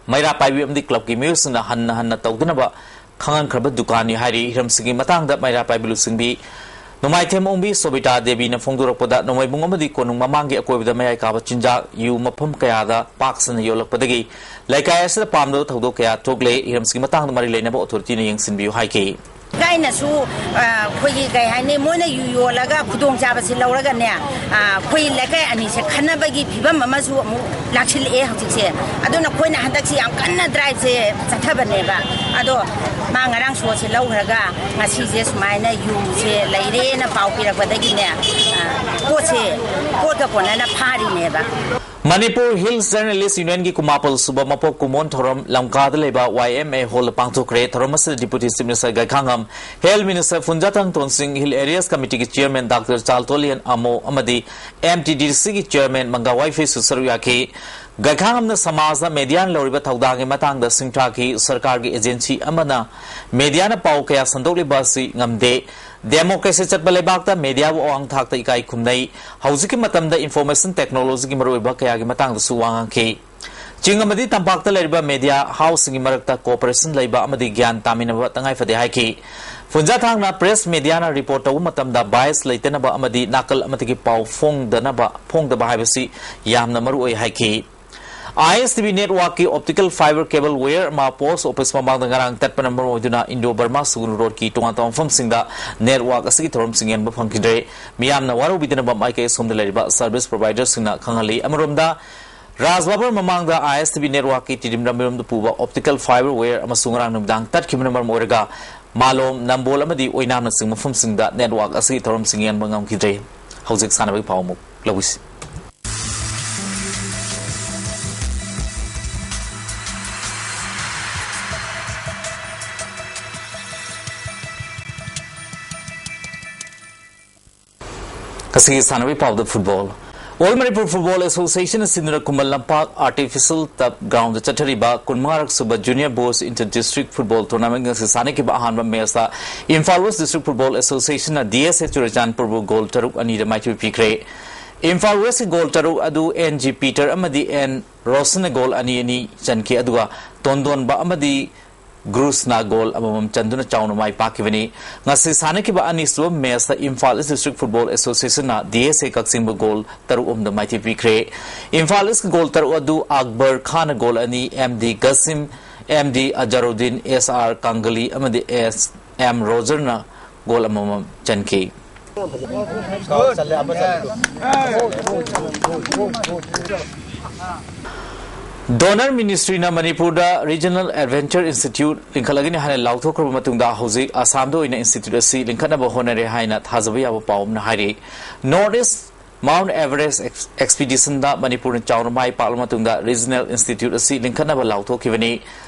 ꯃꯩꯔꯥ ꯄꯥꯏꯕꯤ ꯑꯃꯗꯤ ꯀ꯭ꯂꯕꯀꯤ ꯃꯤꯑꯣꯏꯁꯤꯡꯅ ꯍꯟꯅ ꯍꯟꯅ ꯇꯧꯗꯅꯕ ꯈꯪꯍꯟꯈ꯭ꯔꯕ ꯗꯨꯀꯥꯟꯅꯤ ꯍꯥꯏꯔꯤ꯫ ꯍꯤꯔꯝꯁꯤꯒꯤ ꯃꯇꯥꯡꯗ ꯃꯩꯔꯥ ꯄꯥꯏꯕꯤ ꯂꯨꯆꯤꯡꯕꯤ ꯅꯣꯡꯃꯥꯏꯊꯦꯝ ꯑꯣꯡꯕꯤ ꯁꯣꯕꯤꯇꯥ ꯗꯦꯕꯤꯅ ꯐꯣꯡꯗꯣꯔꯛꯄꯗ, ꯅꯣꯡꯃꯥꯏꯕꯨꯡ ꯑꯃꯗꯤ ꯀꯣꯅꯨꯡ ꯃꯃꯥꯡꯒꯤ ꯑꯀꯣꯏꯕꯗ ꯃꯌꯥꯏ ꯀꯥꯕ ꯆꯤꯟꯖꯥꯛ, ꯌꯨ ꯃꯐꯝ ꯀꯌꯥꯗ ꯄꯥꯛ ꯁꯟꯅ ꯌꯣꯜꯂꯛꯄꯗꯒꯤ ꯂꯩꯀꯥꯏ ꯑꯁꯤꯗ ꯄꯥꯝꯗꯕ ꯊꯧꯗꯣꯛ ꯀꯌꯥ ꯊꯣꯛꯂꯦ꯫ ꯍꯤꯔꯝꯁꯤꯒꯤ ꯃꯇꯥꯡꯗ ꯃꯔꯤ ꯂꯩꯅꯕ ꯑꯣꯊꯣꯔꯤꯇꯤꯅ ꯌꯦꯡꯁꯤꯟꯕꯤꯌꯨ ꯍꯥꯏꯈꯤ꯫ ꯂꯩꯀꯥꯏꯅꯁꯨ, ꯑ, ꯑꯩꯈꯣꯏꯒꯤ ꯀꯩ ꯍꯥꯏꯅꯤ, ꯃꯣꯏꯅ ꯌꯨ ꯌꯣꯜꯂꯒ ꯈꯨꯗꯣꯡꯆꯥꯕꯁꯤ ꯂꯧꯔꯒꯅꯦ, ꯑ, ꯑꯩꯈꯣꯏ ꯂꯩꯀꯥꯏ ꯑꯅꯤꯁꯦ ꯈꯟꯅꯕꯒꯤ ꯐꯤꯕꯝ ꯑꯃꯁꯨ ꯑꯃꯨꯛ ꯂꯥꯛꯁꯤꯜꯂꯛꯑꯦ ꯍꯧꯖꯤꯛꯁꯦ꯫ ꯑꯗꯨꯅ ꯑꯩꯈꯣꯏꯅ ꯍꯟꯗꯛꯁꯤ ꯌꯥꯝ ꯀꯟꯅ ꯗ꯭ꯔꯥꯏꯚꯁꯦ ꯆꯠꯊꯕꯅꯦꯕ꯫ ꯑꯗꯣ ꯃꯥ ꯉꯔꯥꯡ ꯁꯣꯁꯦ ꯂꯧꯈ꯭ꯔꯒ ꯉꯁꯤꯁꯦ ꯁꯨꯃꯥꯏꯅ ꯌꯨꯁꯦ ꯂꯩꯔꯦꯅ ꯄꯥꯎ ꯄꯤꯔꯛꯄꯗꯒꯤꯅꯦ, ꯑ, ꯄꯣꯠꯁꯦ, ꯄꯣꯠꯀ ꯀꯣꯟꯅꯅ ꯐꯥꯔꯤꯅꯦꯕ꯫ ꯃꯅꯤꯄꯨꯔ ꯍꯤꯜꯁ ꯖꯔꯅꯦꯂꯤꯁ ꯌꯨꯅꯤꯌꯟꯒꯤ ꯀꯨꯟꯃꯥꯄꯜ ꯁꯨꯕ ꯃꯄꯣꯛ ꯀꯨꯝꯑꯣꯟ ꯊꯧꯔꯝ ꯂꯝꯀꯥꯗ ꯂꯩꯕ ꯋꯥꯏ ꯑꯦꯝ ꯑꯦ ꯍꯣꯜꯗ ꯄꯥꯡꯊꯣꯛꯈ꯭ꯔꯦ꯫ ꯊꯧꯔꯝ ꯑꯁꯤꯗ deputy chief minister Gaikhangam, health minister Phungzathang Tonsing, hill areas ꯀꯃꯤꯇꯤꯒꯤ ꯆꯤꯌꯔꯃꯦꯟ ꯗꯥꯛꯇꯔ ꯆꯥꯜꯇꯣꯂꯤꯌꯟ ꯑꯃꯣ ꯑꯃꯗꯤ ꯑꯦꯝ ꯇꯤ ꯗꯤ ꯁꯤꯒꯤ ꯆꯤꯌꯔꯃꯦꯟ ꯃꯪꯒꯥ ꯋꯥꯏꯐꯩꯁꯨ ꯁꯔꯨꯛ ꯌꯥꯈꯤ꯫ ꯒꯥꯏꯈꯥꯉꯝꯅ ꯁꯃꯥꯖꯅ ꯃꯦꯗꯤꯌꯥꯅ ꯂꯧꯔꯤꯕ ꯊꯧꯗꯥꯡꯒꯤ ꯃꯇꯥꯡꯗ ꯁꯤꯡꯊꯥꯈꯤ꯫ ꯁꯔꯀꯥꯔꯒꯤ ꯑꯦꯖꯦꯟꯁꯤ ꯑꯃꯅ ꯃꯦꯗꯤꯌꯥꯅ ꯄꯥꯎ ꯀꯌꯥ ꯁꯟꯗꯣꯛꯂꯤꯕ ꯑꯁꯤ ꯉꯝꯗꯦ꯫ ꯗꯦꯃꯣꯀ꯭ꯔꯦꯁꯤ ꯆꯠꯄ ꯂꯩꯕꯥꯛꯇ ꯃꯦꯗꯤꯌꯥꯕꯨ ꯑꯋꯥꯡ ꯊꯥꯛꯇ ꯏꯀꯥꯏ ꯈꯨꯝꯅꯩ꯫ ꯍꯧꯖꯤꯛꯀꯤ ꯃꯇꯝꯗ ꯏꯟꯐꯣꯔꯃꯦꯁꯟ ꯇꯦꯛꯅꯣꯂꯣꯖꯤꯒꯤ ꯃꯔꯨꯑꯣꯏꯕ ꯀꯌꯥꯒꯤ ꯃꯇꯥꯡꯗꯁꯨ ꯋꯥ ꯉꯥꯡꯈꯤ꯫ ꯆꯤꯡ ꯑꯃꯗꯤ ꯇꯝꯄꯥꯛꯇ ꯂꯩꯔꯤꯕ ꯃꯦꯗꯤꯌꯥ ꯍꯥꯎꯁꯁꯤꯡꯒꯤ ꯃꯔꯛꯇ ꯀꯣꯑꯣꯄꯔꯦꯁꯟ ꯂꯩꯕ ꯑꯃꯗꯤ ꯒ꯭ꯌꯥꯟ ꯇꯥꯃꯤꯟꯅꯕ ꯇꯉꯥꯏꯐꯗꯦ ꯍꯥꯏꯈꯤ꯫ ꯐꯨꯟꯖꯥꯊꯥꯡꯅ ꯄ꯭ꯔꯦꯁ ꯃꯦꯗꯤꯌꯥꯅ ꯔꯤꯄꯣꯔꯠ ꯇꯧꯕ ꯃꯇꯝꯗ ꯕꯥꯏꯁ ꯂꯩꯇꯅꯕ ꯑꯃꯗꯤ ꯅꯥꯀꯜ ꯑꯃꯗꯒꯤ ꯄꯥꯎ ꯐꯣꯡꯗꯅꯕ, ꯐꯣꯡꯗꯕ ꯍꯥꯏꯕꯁꯤ ꯌꯥꯝꯅ ꯃꯔꯨꯑꯣꯏ ꯍꯥꯏꯈꯤ꯫ ꯑꯥꯏ ꯑꯦꯁ ꯇꯤ ꯚꯤ ꯅꯦꯠꯋꯥꯔꯛꯀꯤ ꯑꯣꯞꯇꯤꯀꯦꯜ ꯐꯥꯏꯕꯔ ꯀꯦꯕꯜ ꯋꯦꯌꯔ ꯑꯃ ꯄꯣꯁ ꯑꯣꯐꯤꯁ ꯃꯃꯥꯡꯗ ꯉꯔꯥꯡ ꯇꯠꯄꯅ ꯃꯔꯝ ꯑꯣꯏꯗꯨꯅ ꯏꯟꯗꯣ ꯕꯔꯃꯥ ꯁꯨꯒꯨꯅꯨ ꯔꯣꯗꯀꯤ ꯇꯣꯉꯥꯟ ꯇꯣꯉꯥꯟꯕ ꯃꯐꯝꯁꯤꯡꯗ ꯅꯦꯠꯋꯥꯔꯛ ꯑꯁꯤꯒꯤ ꯊꯧꯔꯝꯁꯤꯡ ꯌꯦꯡꯕ ꯐꯪꯈꯤꯗ꯭ꯔꯦ꯫ ꯃꯤꯌꯥꯝꯅ ꯋꯥꯔꯧꯕꯤꯗꯅꯕ ꯃꯥꯏꯀꯩ ꯑꯁꯣꯝꯗ ꯂꯩꯔꯤꯕ ꯁꯔꯚꯤꯁ ꯄ꯭ꯔꯣꯚꯥꯏꯗꯔꯁꯤꯡꯅ ꯈꯪꯍꯜꯂꯤ꯫ ꯑꯃꯔꯣꯝꯗ, ꯔꯥꯖ ꯕꯥꯕꯔ ꯃꯃꯥꯡꯗ ISTV networkꯀꯤ ꯇꯤꯗꯤꯝ ꯔꯝꯕꯤꯔꯣꯝꯗ ꯄꯨꯕ optical fiber wire ꯑꯃꯁꯨ ꯉꯔꯥꯡ ꯅꯨꯃꯤꯗꯥꯡ ꯇꯠꯈꯤꯕꯅ ꯃꯔꯝ ꯑꯣꯏꯔꯒ ꯃꯥꯂꯣꯝ, ꯅꯝꯕꯣꯜ ꯑꯃꯗꯤ ꯑꯣꯏꯅꯥꯝꯅꯆꯤꯡꯕ ꯃꯐꯝꯁꯤꯡꯗ network ꯑꯁꯤꯒꯤ ꯊꯧꯔꯝꯁꯤꯡ ꯌꯦꯡꯕ ꯉꯝꯈꯤꯗ꯭ꯔꯦ꯫ ꯍꯧꯖꯤꯛ ꯁꯥꯟꯅꯕꯒꯤ ꯄꯥꯎ ꯑꯃꯨꯛ ꯂꯧꯁꯤ꯫ ꯉꯁꯤꯒꯤ ꯁꯥꯟꯅꯕꯒꯤ ꯄꯥꯎꯗ football꯫ All Manipur Football Association ꯁꯤꯟꯗꯨꯅ ꯈꯨꯃꯟ ꯂꯝꯄꯥꯛ artificial turf groundꯗ ꯆꯠꯊꯔꯤꯕ ꯀꯨꯟꯃꯉꯥꯔꯛ ꯁꯨꯕ Junior Boys Inter District Football Tournamentꯒꯤ ꯉꯁꯤ ꯁꯥꯟꯅꯈꯤꯕ ꯑꯍꯥꯟꯕ matchꯇ Imphal West District Football Associationꯅ DSA ꯆꯨꯔꯆꯥꯟꯄꯨꯔꯕꯨ goal ꯇꯔꯨꯛ ꯑꯅꯤꯗ ꯃꯥꯏꯊꯤꯕ ꯄꯤꯈ꯭ꯔꯦ꯫ ꯏꯝꯐꯥꯜ ꯋꯦꯁꯀꯤ goal ꯇꯔꯨꯛ ꯑꯗꯨ N G Peter ꯑꯃꯗꯤ N Roshanꯅ goal ꯑꯅꯤ ꯑꯅꯤ ꯆꯟꯈꯤ, ꯑꯗꯨꯒ ꯇꯣꯟꯗꯣꯟꯕ ꯑꯃꯗꯤ ꯒ꯭ꯔꯨꯁꯅ goal ꯑꯃꯃꯝ ꯆꯟꯗꯨꯅ ꯆꯥꯎꯅ ꯃꯥꯏ ꯄꯥꯛꯈꯤꯕꯅꯤ꯫ ꯉꯁꯤ ꯁꯥꯟꯅꯈꯤꯕ ꯑꯅꯤꯁꯨꯕ matchꯇ Imphal East District Football Associationꯅ DSA ꯀꯛꯆꯤꯡꯕꯨ goal ꯇꯔꯨꯛ ꯑꯍꯨꯝꯗ ꯃꯥꯏꯊꯤꯕ ꯄꯤꯈ꯭ꯔꯦ꯫ ꯏꯝꯐꯥꯜ Eastꯀꯤ goal ꯇꯔꯨꯛ ꯑꯗꯨ ꯑꯛꯕꯔ ꯈꯥꯟꯅ goal ꯑꯅꯤ, M D ꯒꯁꯤꯝ, M D ꯑꯖꯥꯔꯨꯗꯤꯟ, S R ꯀꯥꯡꯒꯂꯤ ꯑꯃꯗꯤ S M ꯔꯣꯖꯔꯅ goal ꯑꯃꯃꯝ ꯆꯟꯈꯤ꯫ Donor Ministryꯅ ꯃꯅꯤꯄꯨꯔꯗ Regional Adventure Institute ꯂꯤꯡꯈꯠꯂꯒꯅꯤ ꯍꯥꯏꯅ ꯂꯥꯎꯊꯣꯛꯈ꯭ꯔꯕ ꯃꯇꯨꯡꯗ, ꯍꯧꯖꯤꯛ ꯑꯁꯥꯝꯗ ꯑꯣꯏꯅ institute ꯑꯁꯤ ꯂꯤꯡꯈꯠꯅꯕ ꯍꯣꯠꯅꯔꯦ ꯍꯥꯏꯅ ꯊꯥꯖꯕ ꯌꯥꯕ ꯄꯥꯎ ꯑꯃꯅ ꯍꯥꯏꯔꯤ꯫ North East Mount Everest Ex-, Expeditionꯗ ꯃꯅꯤꯄꯨꯔꯅ ꯆꯥꯎꯅ ꯃꯥꯏ ꯄꯥꯛꯂꯕ ꯃꯇꯨꯡꯗ, Regional Institute ꯑꯁꯤ ꯂꯤꯡꯈꯠꯅꯕ ꯂꯥꯎꯊꯣꯛꯈꯤꯕꯅꯤ꯫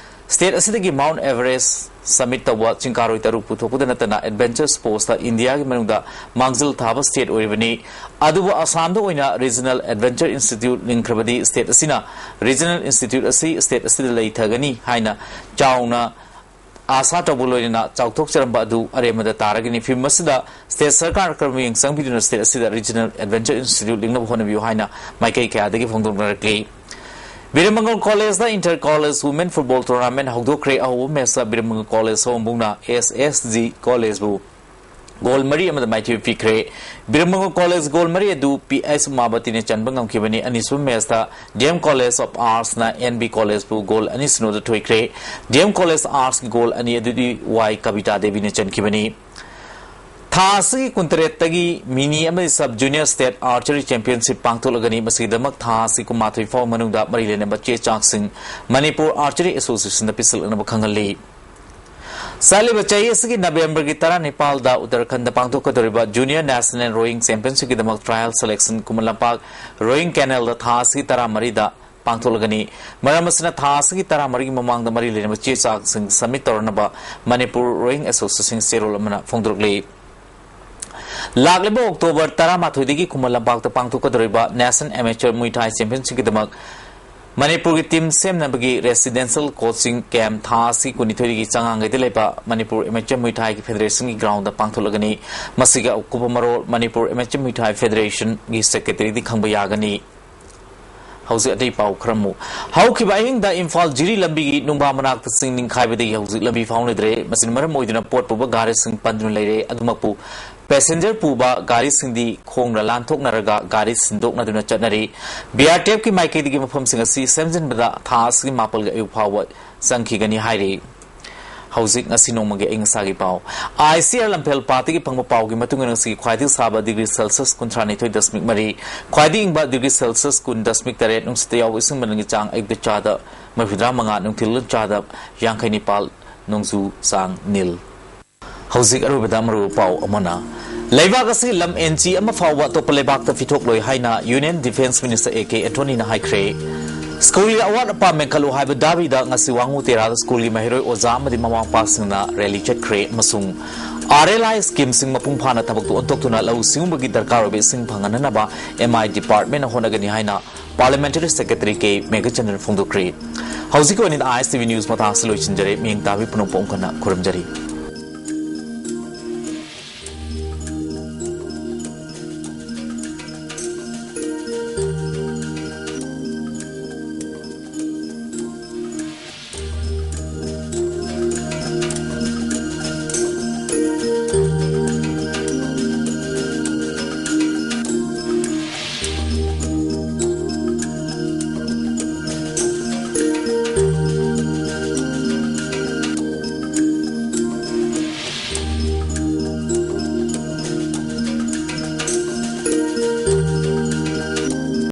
State ꯑꯁꯤꯗꯒꯤ Mount Everest summit ꯇꯧꯕ ꯆꯤꯡꯀꯥꯔꯣꯏ ꯇꯔꯨꯛ ꯄꯨꯊꯣꯛꯄꯗ ꯅꯠꯇꯅ, adventure sportsꯇ ꯏꯟꯗꯤꯌꯥꯒꯤ ꯃꯅꯨꯡꯗ ꯃꯥꯡꯖꯤꯜ ꯊꯥꯕ state ꯑꯣꯏꯔꯤꯕꯅꯤ꯫ ꯑꯗꯨꯕꯨ ꯑꯁꯥꯝꯗ ꯑꯣꯏꯅ Regional Adventure Institute ꯂꯤꯡꯈ꯭ꯔꯕꯗꯤ, state ꯑꯁꯤꯅ Regional Institute ꯑꯁꯤ state ꯑꯁꯤꯗ ꯂꯩꯊꯒꯅꯤ ꯍꯥꯏꯅ ꯆꯥꯎꯅ ꯑꯥꯁꯥ ꯇꯧꯕ ꯂꯣꯏꯅꯅ ꯆꯥꯎꯊꯣꯛꯆꯔꯝꯕ ꯑꯗꯨ ꯑꯔꯦꯝꯕꯗ ꯇꯥꯔꯒꯅꯤ꯫ ꯐꯤꯚꯝ ꯑꯁꯤꯗ state ꯁꯔꯀꯥꯔꯅ ꯀꯔꯝꯕ ꯃꯤꯠꯌꯦꯡ ꯆꯪꯕꯤꯗꯨꯅ state ꯑꯁꯤꯗ Regional Adventure Institute ꯂꯤꯡꯅꯕ ꯍꯣꯠꯅꯕꯤꯌꯨ ꯍꯥꯏꯅ ꯃꯥꯏꯀꯩ ꯀꯌꯥꯗꯒꯤ ꯐꯣꯡꯗꯣꯛꯅꯔꯛꯂꯤ꯫ ꯕꯤꯔꯃꯪꯒꯜ Collegeꯗ Inter College Women Football Tournament ꯍꯧꯗꯣꯛꯈ꯭ꯔꯦ꯫ ꯑꯍꯧꯕ matchꯇ ꯕꯤꯔꯃꯪꯒꯜ College ꯍꯣꯝꯕꯨꯡꯅ S S G Collegeꯕꯨ goal ꯃꯔꯤ ꯑꯃꯗ ꯃꯥꯏꯊꯤꯕ ꯄꯤꯈ꯭ꯔꯦ꯫ ꯕꯤꯔꯃꯪꯒꯜ College goal ꯃꯔꯤ ꯑꯗꯨ P S ꯎꯃꯥꯕꯇꯤꯅ ꯆꯟꯕ ꯉꯝꯈꯤꯕꯅꯤ꯫ ꯑꯅꯤꯁꯨꯕ matchꯇ D M College of Artsꯅ N B Collegeꯕꯨ goal ꯑꯅꯤ ꯁꯤꯅꯣꯗ ꯊꯣꯏꯈ꯭ꯔꯦ꯫ D M College Artsꯀꯤ goal ꯑꯅꯤ ꯑꯗꯨꯗꯤ Y ꯀꯕꯤꯇꯥ ꯗꯦꯕꯤꯅ ꯆꯟꯈꯤꯕꯅꯤ꯫ ꯊꯥ ꯑꯁꯤꯒꯤ ꯀꯨꯟꯇꯔꯦꯠꯇꯒꯤ ꯃꯤꯅꯤ ꯑꯃꯗꯤ sub junior state archery championship ꯄꯥꯡꯊꯣꯛꯂꯒꯅꯤ꯫ ꯃꯁꯤꯒꯤꯗꯃꯛ ꯊꯥ ꯑꯁꯤ ꯀꯨꯟꯃꯥꯊꯣꯏ ꯐꯥꯎꯕ ꯃꯅꯨꯡꯗ ꯃꯔꯤ ꯂꯩꯅꯕ ꯆꯦ ꯆꯥꯡꯁꯤꯡ ꯃꯅꯤꯄꯨꯔ ꯑꯥꯔꯆꯔꯤ ꯑꯦꯁꯣꯁꯤꯌꯦꯁꯟꯗ ꯄꯤꯁꯤꯜꯂꯛꯅꯕ ꯈꯪꯍꯜꯂꯤ꯫ ꯆꯠꯂꯤꯕ ꯆꯍꯤ ꯑꯁꯤꯒꯤ ꯅꯕꯦꯝꯕꯔꯒꯤ ꯇꯔꯥꯅꯤꯄꯥꯜꯗ ꯎꯠꯇꯔꯈꯟꯗ ꯄꯥꯡꯊꯣꯛꯀꯗꯧꯔꯤꯕ ꯖꯨꯅꯤꯌꯔ ꯅꯦꯁꯅꯦꯜ ꯔꯣꯌꯤꯡ ꯆꯦꯝꯄꯤꯌꯟꯁꯤꯞꯀꯤꯗꯃꯛ ꯇ꯭ꯔꯥꯌꯦꯜ ꯁꯦꯂꯦꯛꯁꯟ ꯈꯨꯃꯟ ꯂꯝꯄꯥꯛ ꯔꯣꯌꯤꯡ ꯀꯦꯅꯦꯜꯗ ꯊꯥ ꯑꯁꯤꯒꯤ ꯇꯔꯥꯃꯔꯤꯗ ꯄꯥꯡꯊꯣꯛꯂꯒꯅꯤ꯫ ꯃꯔꯝ ꯑꯁꯤꯅ ꯊꯥ ꯑꯁꯤꯒꯤ ꯇꯔꯥꯃꯔꯤꯒꯤ ꯃꯃꯥꯡꯗ ꯃꯔꯤ ꯂꯩꯅꯕ ꯆꯦ ꯆꯥꯡꯁꯤꯡ ꯁꯕꯃꯤꯠ ꯇꯧꯔꯅꯕ ꯃꯅꯤꯄꯨꯔ ꯔꯣꯌꯤꯡ ꯑꯦꯁꯣꯁꯤꯌꯦꯁꯟ ꯆꯦꯔꯣꯜ ꯑꯃꯅ ꯐꯣꯡꯗꯣꯔꯛꯂꯤ꯫ ꯂꯥꯛꯂꯤꯕ ꯑꯣꯛꯇꯣꯕꯔ ꯇꯔꯥꯃꯥꯊꯣꯏꯗꯒꯤ ꯈꯨꯃꯟ ꯂꯝꯄꯥꯛꯇ ꯄꯥꯡꯊꯣꯛꯀꯗꯧꯔꯤꯕ ꯅꯦꯁꯅꯦꯜ ꯑꯦꯃꯦꯆꯔ ꯃꯨꯏ ꯊꯥꯏ ꯆꯦꯝꯄꯤꯌꯟꯁꯤꯞꯀꯤꯗꯃꯛ ꯃꯅꯤꯄꯨꯔꯒꯤ ꯇꯤꯝ ꯁꯦꯝꯅꯕꯒꯤ ꯔꯦꯁꯤꯗꯦꯟꯁꯤꯌꯦꯜ ꯀꯣꯆꯤꯡ ꯀꯦꯝꯞ ꯊꯥ ꯑꯁꯤ ꯀꯨꯟꯅꯤꯊꯣꯏꯗꯒꯤ ꯆꯉꯥꯡꯒꯩꯗ ꯂꯩꯕ ꯃꯅꯤꯄꯨꯔ ꯑꯦꯃꯦꯆꯔ ꯃꯨꯏ ꯊꯥꯏꯒꯤ ꯐꯦꯗꯔꯦꯁꯟꯒꯤ ꯒ꯭ꯔꯥꯎꯟꯗ ꯄꯥꯡꯊꯣꯛꯂꯒꯅꯤ꯫ ꯃꯁꯤꯒꯤ ꯑꯀꯨꯞꯄ ꯃꯔꯣꯜ ꯃꯅꯤꯄꯨꯔ ꯑꯦꯃꯦꯆꯔ ꯃꯨꯏ ꯊꯥꯏ ꯐꯦꯗꯔꯦꯁꯟꯒꯤ ꯁꯦꯀ꯭ꯔꯦꯇꯔꯤꯗꯒꯤ ꯈꯪꯕ ꯌꯥꯒꯅꯤ꯫ ꯍꯧꯖꯤꯛ ꯑꯇꯩ ꯄꯥꯎ ꯈꯔ ꯑꯃꯨꯛ꯫ ꯍꯧꯈꯤꯕ ꯑꯍꯤꯡꯗ ꯏꯝꯐꯥꯜ ꯖꯤꯔꯤ ꯂꯝꯕꯤꯒꯤ ꯅꯨꯡꯕꯥ ꯃꯅꯥꯛꯇ ꯆꯤꯡ ꯅꯤꯡꯈꯥꯏꯕꯗꯒꯤ ꯍꯧꯖꯤꯛ ꯂꯝꯕꯤ ꯐꯥꯎꯅꯗ꯭ꯔꯦ꯫ ꯃꯁꯤꯅ ꯃꯔꯝ ꯑꯣꯏꯗꯨꯅ ꯄꯣꯠ ꯄꯨꯕ ꯒꯥꯔꯤꯁꯤꯡ ꯄꯟꯗꯨꯅ ꯂꯩꯔꯦ꯫ ꯑꯗꯨꯃꯛꯄꯨ ꯄꯦꯁꯦꯟꯖꯔ ꯄꯨꯕ ꯒꯥꯔꯤꯁꯤꯡꯗꯤ ꯈꯣꯡꯅ ꯂꯥꯟꯊꯣꯛꯅꯔꯒ ꯒꯥꯔꯤ ꯁꯤꯟꯗꯣꯛꯅꯗꯨꯅ ꯆꯠꯅꯔꯤ꯫ ꯕꯤ ꯑꯥꯔ ꯇꯤ ꯑꯦꯐꯀꯤ ꯃꯥꯏꯀꯩꯗꯒꯤ ꯃꯐꯝꯁꯤꯡ ꯑꯁꯤ ꯁꯦꯝꯖꯤꯟꯕꯗ ꯊꯥ ꯑꯁꯤꯒꯤ ꯃꯥꯄꯜꯒꯤ ꯑꯌꯨꯛ ꯐꯥꯎꯕ ꯆꯪꯈꯤꯒꯅꯤ ꯍꯥꯏꯔꯤ꯫ ꯍꯧꯖꯤꯛ ꯉꯁꯤ ꯅꯣꯡꯃꯒꯤ ꯑꯏꯪ ꯑꯁꯥꯒꯤ ꯄꯥꯎ꯫ ꯑꯥꯏ ꯁꯤ ꯑꯥꯔ ꯂꯝꯐꯦꯜ ꯄꯥꯠꯇꯒꯤ ꯐꯪꯕ ꯄꯥꯎꯒꯤ ꯃꯇꯨꯡ ꯏꯟꯅ ꯉꯁꯤꯒꯤ ꯈ꯭ꯋꯥꯏꯗꯒꯤ ꯁꯥꯕ ꯗꯤꯒ꯭ꯔꯤ ꯁꯦꯜꯁꯤꯌꯁ ꯀꯨꯟꯊ꯭ꯔꯥ ꯅꯤꯊꯣꯏ ꯗꯁꯃꯤꯛ ꯃꯔꯤ, ꯈ꯭ꯋꯥꯏꯗꯒꯤ ꯏꯪꯕ ꯗꯤꯒ꯭ꯔꯤ ꯁꯦꯜꯁꯤꯌꯁ ꯀꯨꯟ ꯗꯁꯃꯤꯛ ꯇꯔꯦꯠ, ꯅꯨꯡꯁꯤꯠꯇ ꯌꯥꯎꯕ ꯏꯁꯤꯡ ꯃꯅꯤꯜꯒꯤ ꯆꯥꯡ ꯑꯌꯨꯛꯇ ꯆꯥꯗ ꯃꯔꯤꯐꯨꯇꯔꯥ ꯃꯉꯥ, ꯅꯨꯡꯊꯤꯜ ꯆꯥꯗ ꯌꯥꯡꯈꯩ ꯅꯤꯄꯥꯜ, ꯅꯣꯡꯖꯨ ꯆꯥꯡ ꯅꯤꯜ꯫ ꯍꯧꯖꯤꯛ ꯑꯔꯣꯏꯕꯗ ꯃꯔꯨꯑꯣꯏꯕ ꯄꯥꯎ ꯑꯃꯅ, ꯂꯩꯕꯥꯛ ꯑꯁꯤꯒꯤ ꯂꯝ ꯑꯦꯟ ꯖꯤ ꯑꯃ ꯐꯥꯎꯕ ꯑꯇꯣꯞꯄ ꯂꯩꯕꯥꯛꯇ ꯄꯤꯊꯣꯛꯂꯣꯏ ꯍꯥꯏꯅ union defence minister A K ꯑꯦꯟꯊꯣꯅꯤꯅ ꯍꯥꯏꯈ꯭ꯔꯦ꯫ ꯁ꯭ꯀꯨꯜꯒꯤ ꯑꯋꯥꯠ ꯑꯄꯥ ꯃꯦꯟꯈꯠꯂꯨ ꯍꯥꯏꯕ ꯗꯥꯕꯤꯗ ꯉꯁꯤ ꯋꯥꯉꯨ ꯇꯦꯔꯥꯗ ꯁ꯭ꯀꯨꯜꯒꯤ ꯃꯍꯩꯔꯣꯏ, ꯑꯣꯖꯥ ꯑꯃꯗꯤ ꯃꯃꯥ ꯃꯄꯥꯁꯤꯡꯅ ꯔꯦꯂꯤ ꯆꯠꯈ꯭ꯔꯦ ꯑꯃꯁꯨꯡ ꯑꯥꯔ ꯑꯦꯜ ꯑꯥꯏ ꯁ꯭ꯀꯤꯝꯁꯤꯡ ꯃꯄꯨꯡ ꯐꯥꯅ ꯊꯕꯛꯇ ꯑꯣꯟꯊꯣꯛꯇꯨꯅ ꯂꯧꯎ ꯁꯤꯡꯎꯕꯒꯤ ꯗꯔꯀꯥꯔ ꯑꯣꯏꯕ ꯏꯁꯤꯡ ꯐꯪꯍꯟꯅꯅꯕ ꯑꯦꯝ ꯑꯥꯏ ꯗꯤꯄꯥꯔꯠꯃꯦꯟꯅ ꯍꯣꯠꯅꯒꯅꯤ ꯍꯥꯏꯅ ꯄꯥꯔꯂꯤꯌꯥꯃꯦꯟꯇꯔꯤ ꯁꯦꯀ꯭ꯔꯦꯇꯔꯤ ꯀꯦ ꯃꯦꯘꯆꯟꯗ꯭ꯔꯅ ꯐꯣꯡꯗꯣꯛꯈ꯭ꯔꯦ꯫ ꯍꯧꯖꯤꯛꯀꯤ ꯑꯣꯏꯅ ꯑꯥꯏ ꯑꯦꯁ ꯇꯤ ꯚꯤ ꯅ꯭ꯌꯨꯁ ꯃꯇꯥꯡ ꯑꯁꯤ ꯂꯣꯏꯁꯤꯟꯖꯔꯦ꯫ ꯃꯤꯠꯌꯦꯡ ꯇꯥꯕꯤ ꯄꯨꯝꯅꯃꯛꯄꯨ ꯑꯃꯨꯛ ꯍꯟꯅ ꯈꯨꯔꯨꯝꯖꯔꯤ꯫